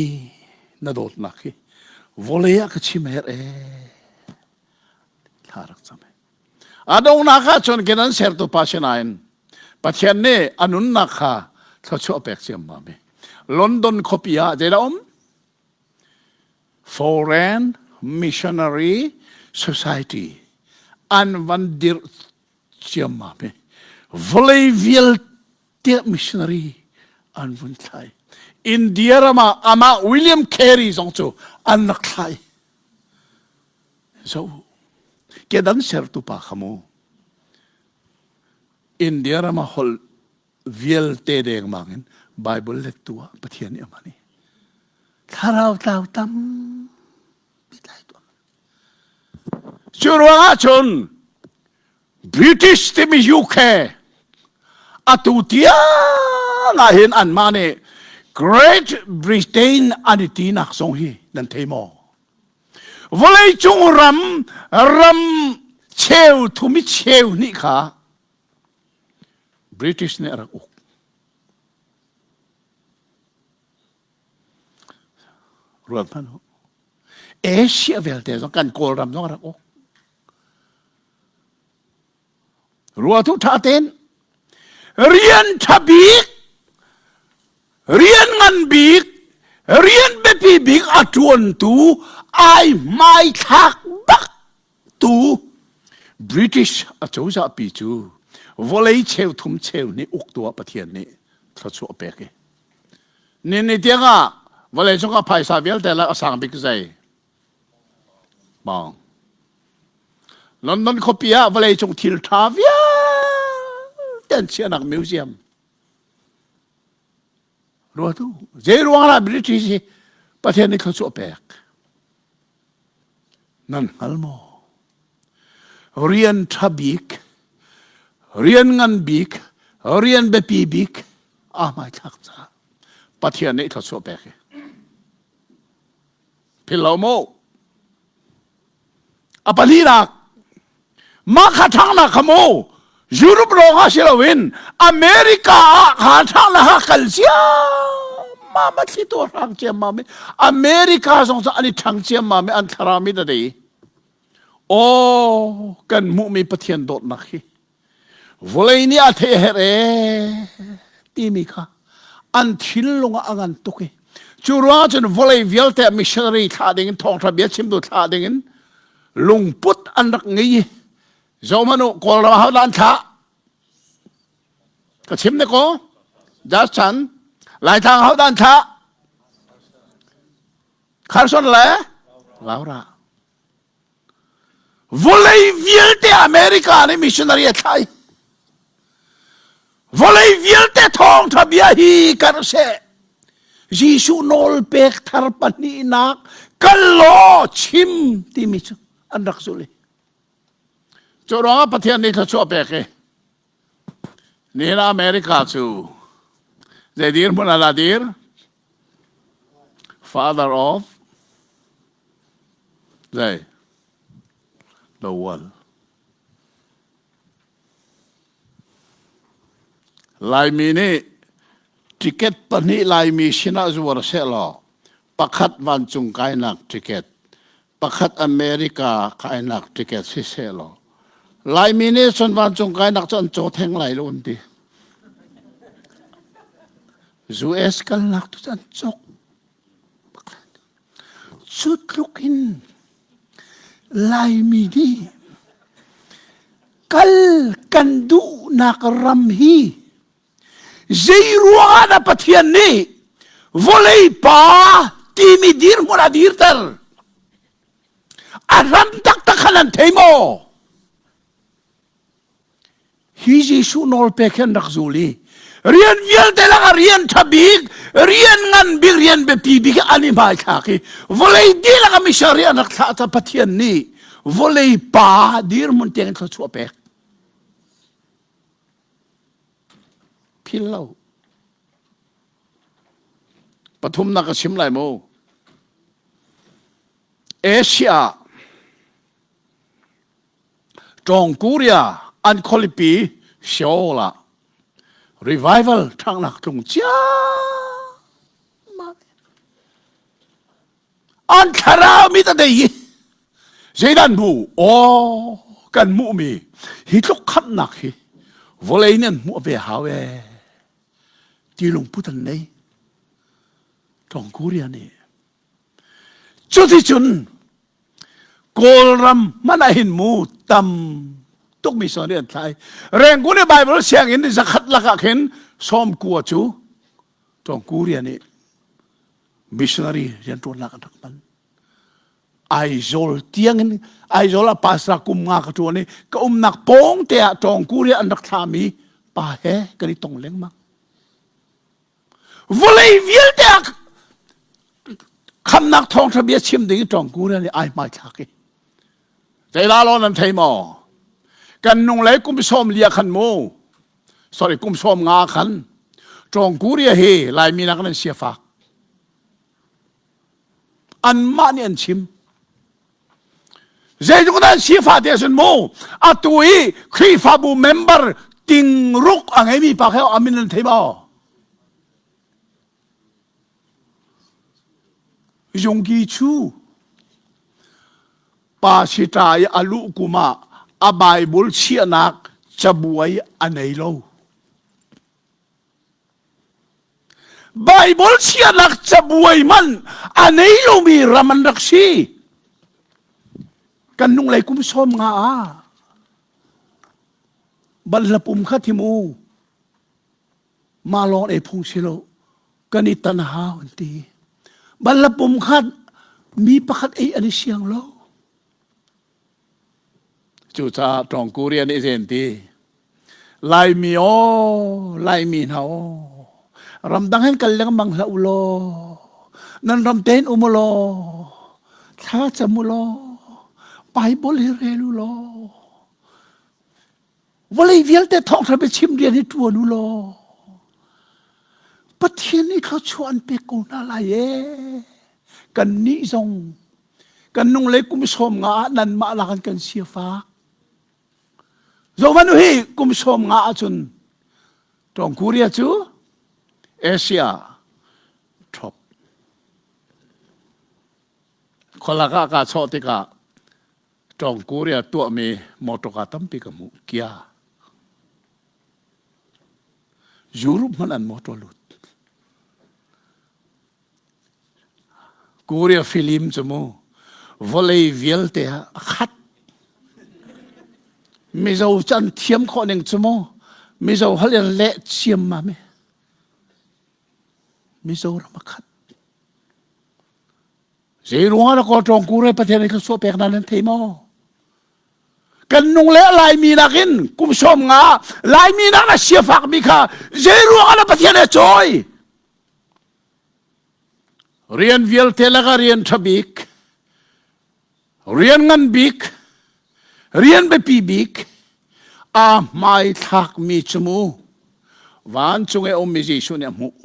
na dawtnak hi vawlei ah ka chim her ee. Thla rak cam. A donghnak ah cun kenan sertu pa sinain Pathian nih a nunnak kha thluachuah pek ciammam i London khuapi ah zeidah um? Foreign Missionary Society an van dirh ciammam i vawlei vialte tiah missionary an vun thlai. India ram ah amah William Carey zong cu an rak thlai. So, kedan sertu pa kha mu. India ram ah holh vialte dengmang in Bible lettu ah Pathian nih a hman i thlarau tlau tampi tlai tuah. Cu ruangah cun British timi UK atu tiang ah hin anmah nih Great Britain an i tinak zong hi nan thei maw? Vawleicung ram ram cheu thum i cheu hnih kha British nih a rak uk. Ruat hmanh u. Asia vialte zong kan Kawlram zong a rak uk. Ruatu ṭha tein rian ṭha bik, rian ngan bik, rian biapi bik a ṭuantu ai hmaithlak bak tu British acozah pi cu vawlei cheu thum cheu nih uktu ah Pathian nih thluachuah pek i ni ni tiang ah vawlei cung ah phaisa vialte le a sang bik zei Bang. London khuapi ah vawleicung thil ṭha vialte an chiahnak museum. Ruatu, zei ruang ah British hi Pathian nih thluachuah pek. Nan hngal maw? Rian ṭha bik, rian ngan bik, rian biapi bik aa hmaithlak caah Pathian nih thluachuah pek hi. Philh lo mu. A palinak mah kha ṭhangnak kha mu Europe lawng ah si loin America ah kha ṭhangnak kha kal ciammam a thlitu a hrang ciammam i America zong cu an i ṭhang ciammam i an thlarau mi tete aw kan hmuhmi Pathian dawtnak hi Vawlei nih a theih a herh ee timi kha an thinlung ah a ngan tuk i cu ruangah cun vawlei vialte ah missionary thlah ding in thawngṭha bia chimtu thlah ding in lungput an rak ngei i zohhmanh u Kawlram ah hodah an thlah ka chim ne ko just chan Laitlang hodah an thlah Carson le Laura Vawlei vialte America nih missionary a thlai. Vawlei vialte thawngtha bia hi kar seh. Jesuh nawl pek thar pahnihnak kal law chim timi cu an rak zulh i. Cu ruangah Pathian nih thluachuah pek i nihin America cu zei dirhmun ah dah dir? Father of Zei? The world. Laimi nih ticket pahnih Laimi sinah zuar sehlaw pakhat vancung kainak ticket, pakhat America kainak ticket si sehlaw Laimi nih cun vancung kainak cu an caw theng lai lo an ti. US kalnak tu cu an cawk. Cu tluk in Laimi nih kal kan duhnak ram hi zei ruangah dah Pathian nih vawlei pa timi dirhmun a dirter? A hram taktak khan an thei maw? Hi Jesuh nawlpek hi an rak zul i rian vialte lakah rian ṭha bik, rian ngan bik, rian biapi bik an i hmaithlak i vawlei dihlak ah missionary an rak thlah ca Pathian nih vawlei pa dirhmun tiang in thluachuah pek. Phil lo. Pathumnak ka chim lai mu. Asia Tawng Korea an khualipi Seoul ah revival ṭhanghnak tlung ciammam an thlarau mi ta dei i zeidah an hmu aw kan hmuhmi hi tluk khamhnak hi vawlei nih an hmuh ve hau ee ti lungput an nei Tawng Korea nih cuticun Kawlram hmanh ah hin mu tam tuk mi sawn an thlai. Rangoon i Bible sianginn zakhat lakah khin 90 cu Tawng Korea nih missionary rianṭuannak an rak hman. Aizawl tiangin Aizawl ah pastor kum nga ka ṭuan i ka umnak pawng te ah Tawng Korea an rak thlami pa he kan i tong lengmang. Vawlei vialte ah khamnak thawngṭha bia chim ding i ṭawngku nih ai hmaithlak i zeidah law nan thei maw kan nung lei kum sawm lia khan mu sorry kum sawm nga khan ṭawngku ria hi laimi nak nan sia fak anmah nih an chim Zeitluk dah sifah te ahcun mu atu i Khrihfabu member tingruk a ngeimi pa kha a min nan thei maw? Yungki Chu pa sita i a luh kum ah a Bible chiahnak cabuai a nei lo. Baibal chiahnak cabuai man a nei lomi ram an rak si. Kan nung lei kum sawm nga ah banhla pum kha thim u ma lawng ei phung si lo kan i tan hau an ti. Banhla pum kha mi pakhat ei an i siang lo. Cucaah Tawng Korea nih zen ti Laimi aw, Laimi hna aw, ramdang hin kal lengmang hlah u law, nan ram tein um u law, thla cam u law, Bible hi rel u law, vawlei vialte thawngṭha biachim rian hi ṭuan u law, Pathian nih thluachuah an pek ko hna lai ee. Kannih zong Kan nung le kum sawm nga ah nanmah lak in kan sifak. Zohmanh u hi kum sawm nga ahcun Tawng Korea cu Asia top. Khualak ah kaa chawh tikah Tawng Korea tuahmi motorka tampi ka hmuh. Kia. Europe hmanh an motor lut. Korea film cu mu vawlei vialte ah a khat. Mizo cu an thiam khawh ning cu mu Mizo holh in leh ciammam i Mizoram a khat. Zei ruangah dah Kawl ṭawng Korea Pathian nih thluachuah pek hna nan thei maw? Kan nung le Laimi nakin kum sawm nga Laimi nak na siafakmi kha zei ruangah dah Pathian he cawi? Rian vialte lakah rian ṭha bik, rian ngan bik, rian biapi bik aa hmaithlakmi cu mu vancung i a ummi Jesuh nih a hmuh.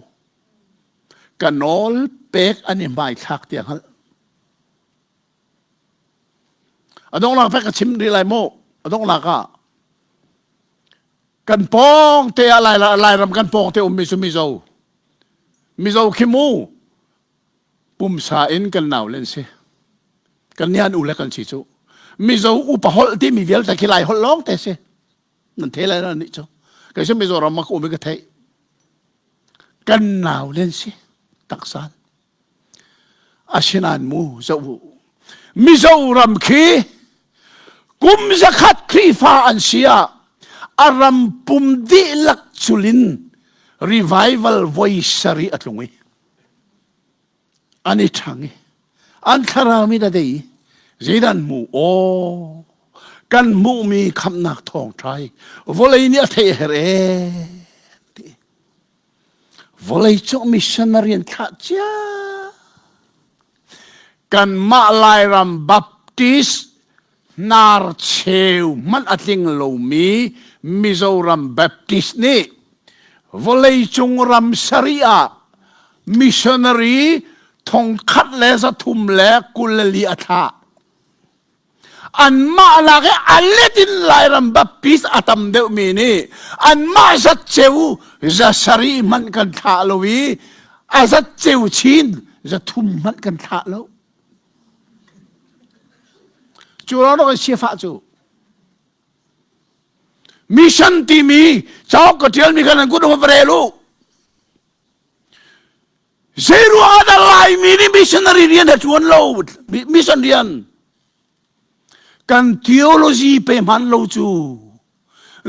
Ka nawl pek an i hmaithlak tiah hngalh. A donghnak pek ka chim rih lai mu. A donghnak ah. Kan pawng te ah Lairam kan pawng te ummi cu Mizo. Mizo khi mu pumsa in kan nau len si. Kan nian u le kan si cu. Mizo upa holh timi vialte khi Lai holh lawng te si. Nan thei lai nih cu. Kei cu Mizoram ah ka um i ka theih. Kan nau len si. Taksan. Asinain mu zoh u. Mizoram khi kum zakhat Khrihfa an si ah a ram pum dihlak culin revival voi sarih a tlung i an i ṭhang i an thlarau mi da dei zeidan hmu aw kan hmuhmi khamhnak thawngṭha hi vawlei nih a theih a herh ee ti Vawleicung missionary an thlah cia. Kanmah Lairam Baptist hnarcheu hmanh a tling lomi Mizoram Baptist nih vawleicung ram sarih ah missionary thongkhat le 324 a thlah. Anmah lak i a let in Lairam Baptist a tam deuhmi nih anmah zat ceu za sarih hmanh kan thlah lo i a zat ceu chin za thum hmanh kan thlah lo. Cu ruang kan sifah cu mission timi cauk ka ṭialmi kha nan kut va rel u. Zeiruang ah dah Laimi nih missionary rian a ṭuan lo? Mission rian. Kan theology pe hman lo cu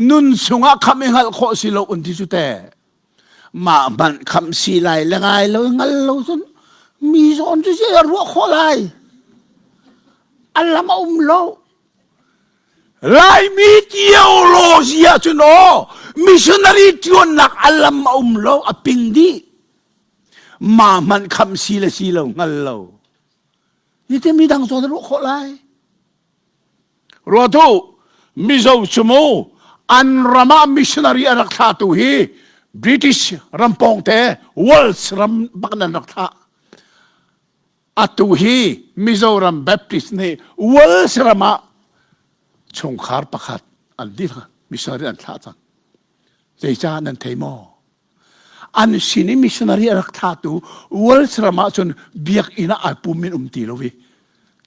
nun chungah khamh i hngalh khawh si lo un ti cu teh. Mah hmanh khamh si lai le ngai lo hngal lo cun mi zawn cu zei a ruah khawh lai? A lam a um lo. Laimi theology ah cun aw missionary ṭuannak a lam a um lo a ping dih. Ma hmanh khamh si le si lo hngal lo. Ni mi dang zawn ruah khawh lai. Ruatu Mizo cu mu an ram ah missionary a rak thlatu hi British ram pawngte Wales ram bak nan rak thlah. Atu hi Mizoram Baptist nih Wales ram ah chungkhar pakhat an dir missionary an thlah cang. Zeicah nan thei maw? An sin i missionary a rak thlatu Wales ram ah cun biakinn ah ai pum in um ti lo i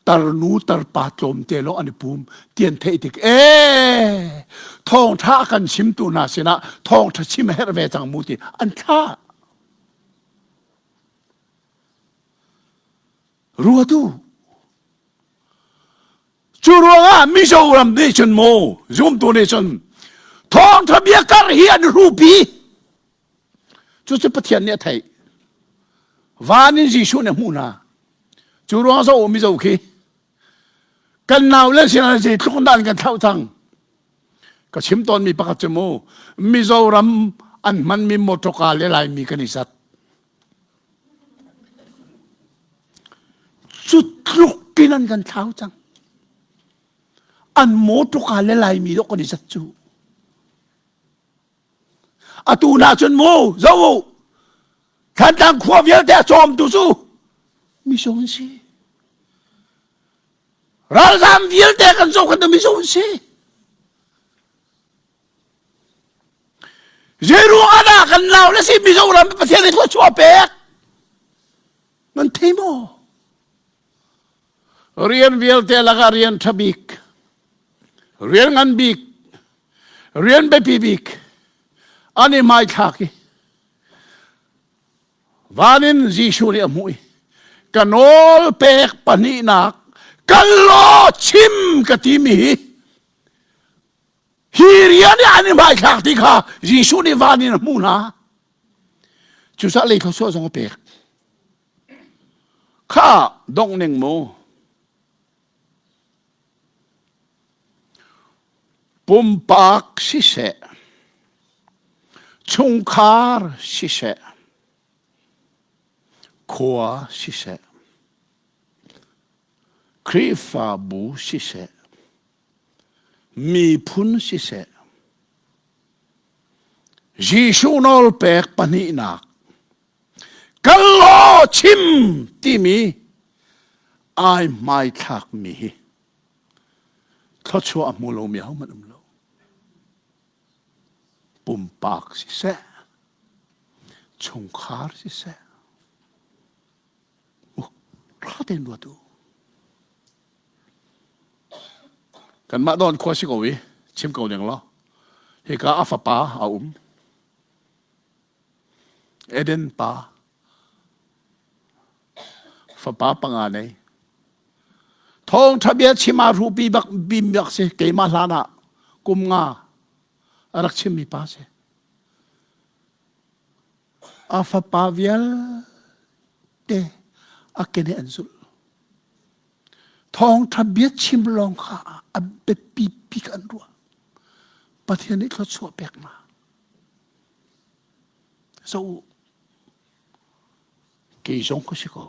tarnu tarpa tlawmte lawng an i pum ti an theih tik ee thawngṭha a kan chimtu hna sinah thawngṭha chim a herh ve cang mu ti an thlah. Ruatu. Cu ruangah Mizoram nih cun mu zumtu nih cun thawngtha bia kar hi an hrupi. Cucu Pathian nih a theih. Van in Jesuh nih a hmuh hna. Cu ruang zo Mizo khi kan nau le sinah zeitluk dan kan thlauh cang. Ka chim tawnmi pakhat cu mu Mizoram an hmanmi motorka le Laimi kan i zat. Cu tluk in an kan thlau cang. An mawṭawka le Laimi dawh kan i zat cu. Atu na cun mu zo u Thantlang khua vialte a cawmtu cu mizo an si. Ralzam vialte kan zohkhentu mizo an si. Zeiruang ah dah kan nau le si Mizoram Pathian nih thluachuah pek? Nan thei maw? Rian vialte lakah rian ṭha bik, rian ngan bik, rian biapi bik an i hmaithlak i van in Jesuh nih a hmuh i ka nawl pek pahnihnak kal law chim ka timi hi Hi rian i an i hmaithlak ti kha Jesuh nih van in a hmuh hna. Cucaah lei thluachuah zong a pek. Kha dongh ning mu. Pumpak siseh, chungkhar siseh, khua siseh, Khrihfabu siseh, miphun siseh Jesuh nawlpek pahnihnak kal law chim timi ai hmaithlakmi hi thluachuah a hmu lomi ahohmanh um lo. Pumpak siseh, chungkhar siseh, ṭha tein ruat u. Kanmah dawn khua si ko i chim ko ning law hika a fapa a um. Eden pa fapa panga nei. Thawngṭha bia chim ah rupi bak bim bak si keimah hlan ah kum nga a rak chimmi pa si. A fapa vialte a kene an zulh. Thawngṭha bia chim lawng kha a biapi bik an ruah. Pathian nih thluachuah pek hna. So kei zong ka si ko.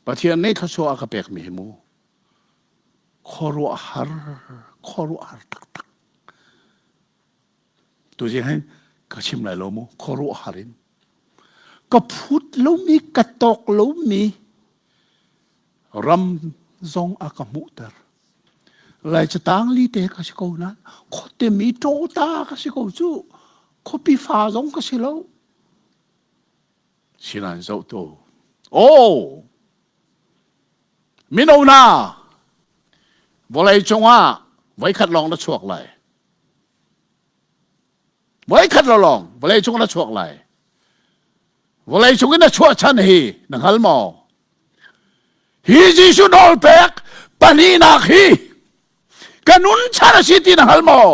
Pathian nih thluachuah a ka pekmi hi mu khuaruahhar khuaruahhar taktak. Tuzing hin ka chim lai lo mu khuaruahhar in ka phut lomi ka tawk lomi ram zong a ka hmuhter. Lai catang li te ka si ko nain khuate mi ṭawta ka si ko cu khuapi fa zong ka si lo. Sinain zoh tu. Oh! Mino hna vawlei cungah voikhat lawng na chuak lai. Voikhat lawng vawlei cung na chuak lai. Vawlei cung in na chuah chan hi na hngal maw? Hi Jesuh nawl pek pahnihnak hi ka nun chan a si ti na hngal maw?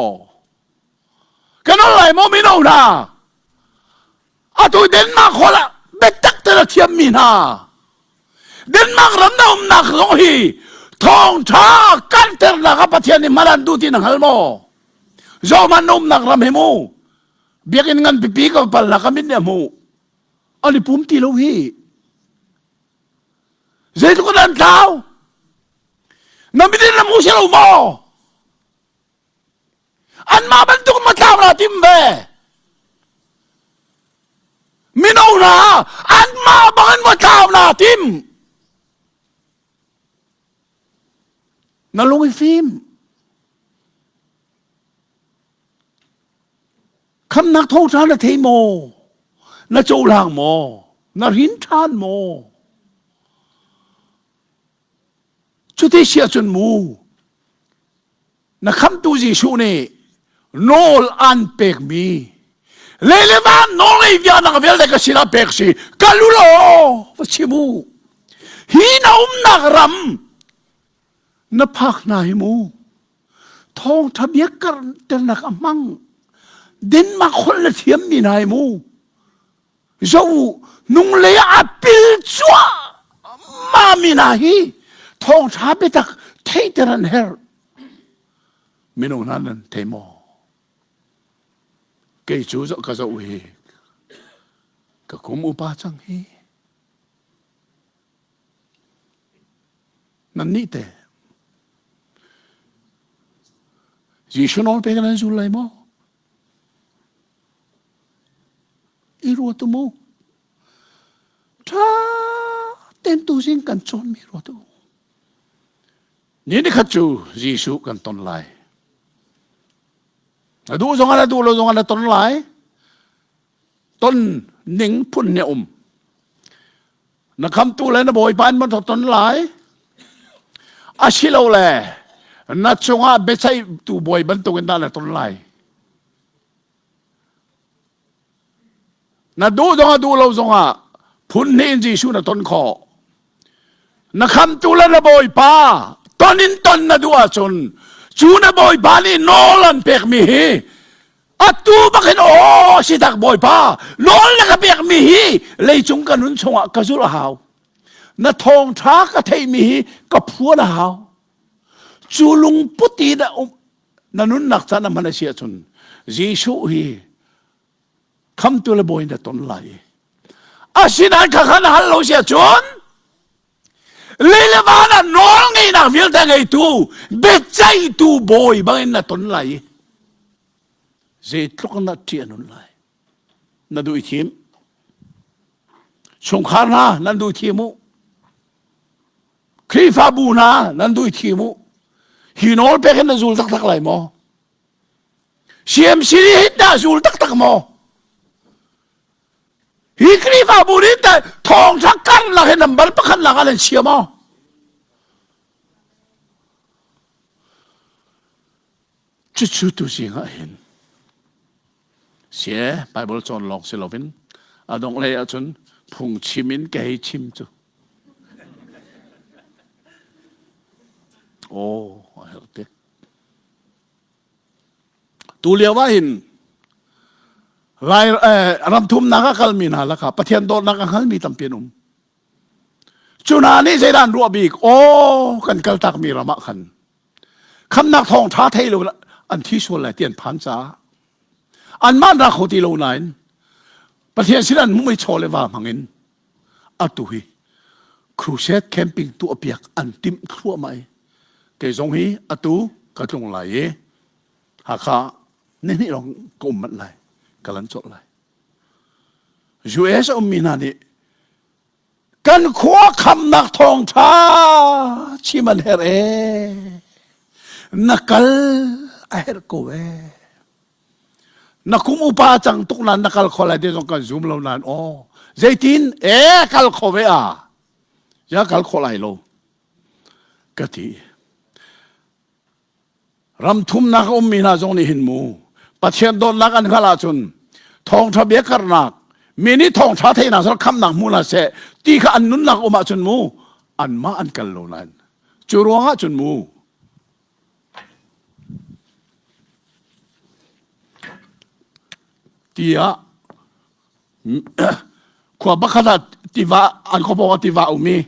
Ka nawl lai maw mino hna? Atu Denmark hall ah biatak te na thiammi hna. Denmark ram na umnak zong hi thawngṭha karhternak ah Pathian nih hman an duh ti na hngal maw? Zohman na umnak ram hi mu biakinn ngan pipi ka palnak a mit nih a hmuh. An i pum ti lo hi. Zeitluk in an tlau? Na mit in na hmu si lo maw? Anmah bantuk ma tlau na tim ve. Mino hna anmah bangin ma tlau na tim. Na lung i fim. Khamnak tho ṭha na thei maw? Na cohlang maw? Na rin ṭhan maw? Cuti si ahcun mu na khamtu Jesuh nih nawl an pekmi lei le van nawlngei vianak vialte ka sinah pek si kal u law va chim u hi na umnak ram na phak hna hi mu thawngtha bia karternak a hmang Denmark holh na thiammi hna hi mu zo nunglei ah a pil cuahmah mi hna hi thawngṭha biatak theihter an herh minung hna nan thei maw kei cu zoh ka zoh hi ka kum upa cang hi nan nih te Jesuh nawl pek nan zul lai maw I ruat u mu. Ṭha tein tuzing kan cawnmi ruat u. Ni nikhat cu Jesuh kan ton lai. Na duh zong ah na duh lo zong ah na ton lai. Ton ning phun nih a um. Na khamtu le na bawipa in man ton lai. Asilole na cungah biaceihtu bawi bantukin dah na ton lai. Na duh zongah duh lo zongah phun hnih in Jesuh na ton khawh. Na khamtu le na Bawipa ton in ton na duh ahcun cu na Bawipa nih nawl an pekmi hi atu bak hin aw si tak Bawipa nawl na ka pekmi hi leicung ka nun chungah ka zulh a hau. Na thawngṭha ka theihmi hi ka phuan a hau. Cu lungput i na um na nunnak caan a hman a si ahcun Jesuh hi khamtu le bawi na ton lai i asinain kha kha na hal lo si ahcun lei le van ah nawl ngeihnak vialte ngeitu biaceihtu bawi bangin na ton lai i zeitluk na ṭih a nun lai na duh i thim chungkhar hna nan duh thim u Khrihfabu hna nan duh i thim u. Hi nawl pek hin na zul taktak lai maw? CMC nih hin dah zul taktak maw? Hi Khrihfabu nih tah thawngtha karlak hi number pakhat lak ah nan chia maw? Cucu tu zing ah hin sie Bible cawn lawng si loin a dongh lei ahcun phungchim in ka hei chim cu. Aw, a herh te. Tu lio ah hin Lai eh, ramthumnak a kalmi hna lakah Pathian dawtnak a hngalmi tampi an um. Cu hna nih zeidah an ruah bik? Aw, kan kaltakmi ram ah khan khamnak thawng ṭha thei lo an thi sual lai ti an phan caah anmah an ra kho ti lo nain Pathian sin an hmuhmi chaw le va hmangin atu hi crusade camping tuahpiak an timh thluahmah i kei zong hi atu ka tlung lai i Hakha nihnih lawng ka um manh lai ka lan colh lai US a ummi hna nih kan khua khamnak thawngṭha chim an herh e na kal a herh ko e na kum upa cang tuk nan na kal kho lai te zong kan zum lo nan aw zeitin e kal kho ve a ya kal kho lai lo ka ti ram thumnak a ummi hna zong nih hin mu Pathian dawtnak an hngalh ahcun thawngṭha bia karnak mi nih thawngṭha theihnak sal khamnak hmu hna seh ti kha an nunnak um ahcun mu anmah an kal lo nain cu ruangah cun mu tiah khua pakhat ah tiva an khua pawng ah tiva a um i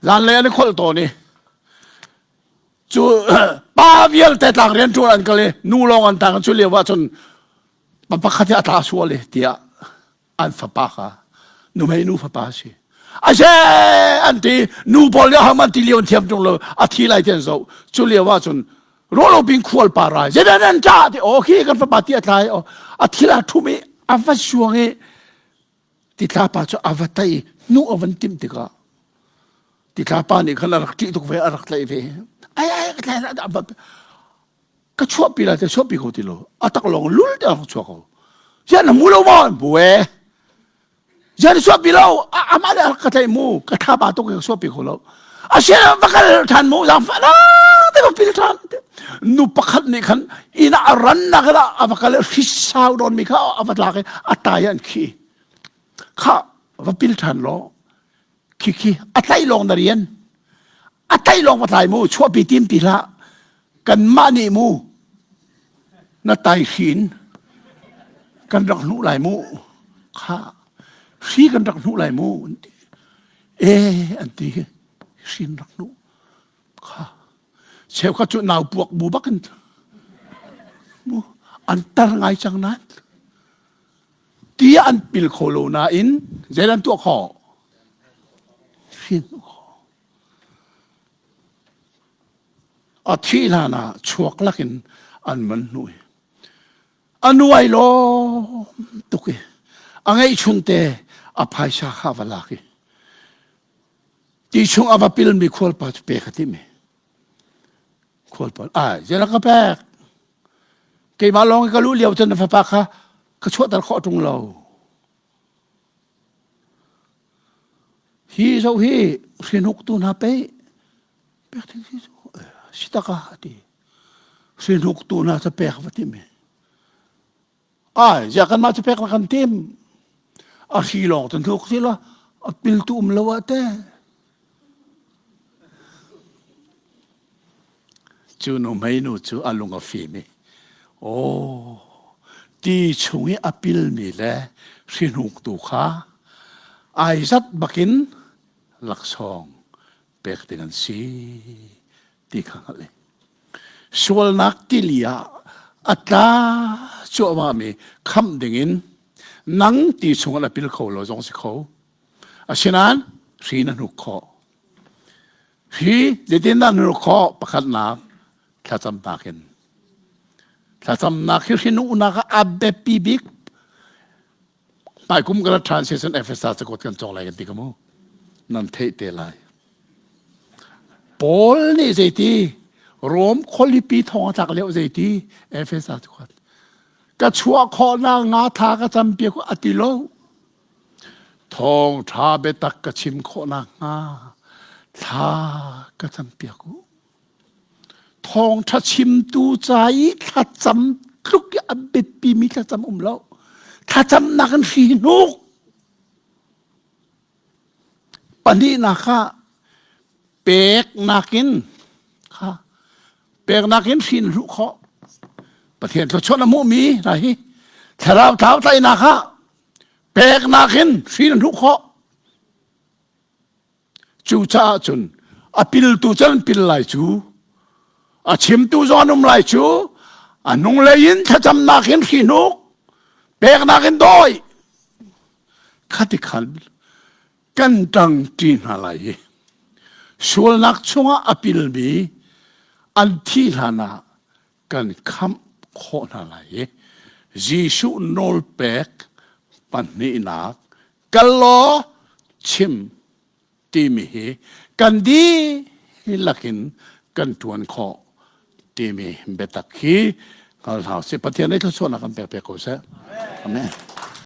zanlei an i kholh tawn i cu pa vialte tlang rian ṭuan an kal i nu lawng an tang cu lio ah cun pa pakhat hi a tla sual i tiah an fapa kha nuhmei nu fapa a si ase an ti nu pawl nih aham an ti lio an thiam ṭung lo a thi lai ti an zoh cu lio ah cun rolo pin khual pa rai zeidah nan ṭah ti aw khi kan fapa ti a tlai aw a thil a ṭhum i a va suang i titla pa cu a va tai hnu a van timh tikah titla pa nih khan a rak ṭih tuk ve a rak tlaih ve ai ai ka tlai ka chuahpi lai te chuahpi ko ti lo a tak lawng lul te a rak chuak ko zian na mu lo maw bu e zian chuahpi lo amah le ka tlaih mu ka tha ba tuk ka chuahpi kho lo a sia va kal than mu zang fa na te va pil than nu pakhat nih khan ina a ran nak la a va kal hrisau don mi kha a va tlak i a tai an khi kha va pil than lo khi khi a tlaih lawng na rian a tlaih lawng va tlai mu chuahpi tim ti hlah kanmah nih mu na tai hrin kan rak hnuh lai mu kha hri kan rak hnuh lai mu an ti e an ti hrin rak hnuh kha cheukhat cu nau puak bu bakin mu an tar ngai cang nan ti an pil kho lo nain zei an tuah khawh hrin a thih hlan ah chuak lakin an man hnu i a nuai lawm tuk i a ngeihchun te a phaisa kha va lak i ti chung a va pilmi khualpa cu pek a tim i khualpa ai zeila ka pek keimah lawng i ka luh lio cun na fapa kha ka chuahter khawh ṭung lo hi zoh hi hrinhuktu hna pei pek ding si cu si taka a ti hrinhuktu hna cu pek va tim i ai ziah kanmah cu pek la kan tim a hri lawng cun hnuk si la a piltu um lo ah te Cu nuhmei nu cu a lung a fim i, Aw, ti chung i a pilmi le hrihnuktu kha ai zat bakin laksawng pek ding an si ti kha hngalh i sualnak tili ah a tla cuahmahmi khamh dingin nang ti chungah na pil kho lo zong si kho. Asinain hri na hnuk khawh. Hi zeitindah na hnuk khawh? Pakhatnak thlacamnak in. Thlacamnak hi hrinuhnak ah a biapi bik. Hmaikum kan ṭhan season Efesa cakuat kan cawng lai kan ti ka mu. Nan theih te lai. Paul nih zeiti Rom khualipi thong a tlak lio zeiti Efesa cakuat. Ka chuah khawhnak nga tha ka campiak u a ti lo. Thawngṭha biatak ka chim khawhnak hnga thla ka campiak u. Thawngṭha chimtu ca i thlacam tluk i a biapimi thlacam um lo. Thlacamnak in hri hnuk. Pahnihnak ah peknak in kha peknak in hrin hluh khawh. Pathian thluachuah na hmuhmi hna hi thlarau thlau tlaihnak ah peknak in hrin hluh khawh. Cucaah cun a piltu cu an pil lai cu, a chimtu zong an um lai cu, a hnunglei in thlacamnak in hrihnuk, peknak in dawi. Khati khan kan ṭangṭi hna lai i sualnak chungah a pilmi an thih hlanah kan khamh khawh hna lai i Jesuh nawlpek pahnihnak kal law chim timi hi kan dihlak in kan ṭuan khawh timi biatak hi hngal hna usih. Pathian nih thluachuahnak kan pek piak ko seh. Amen.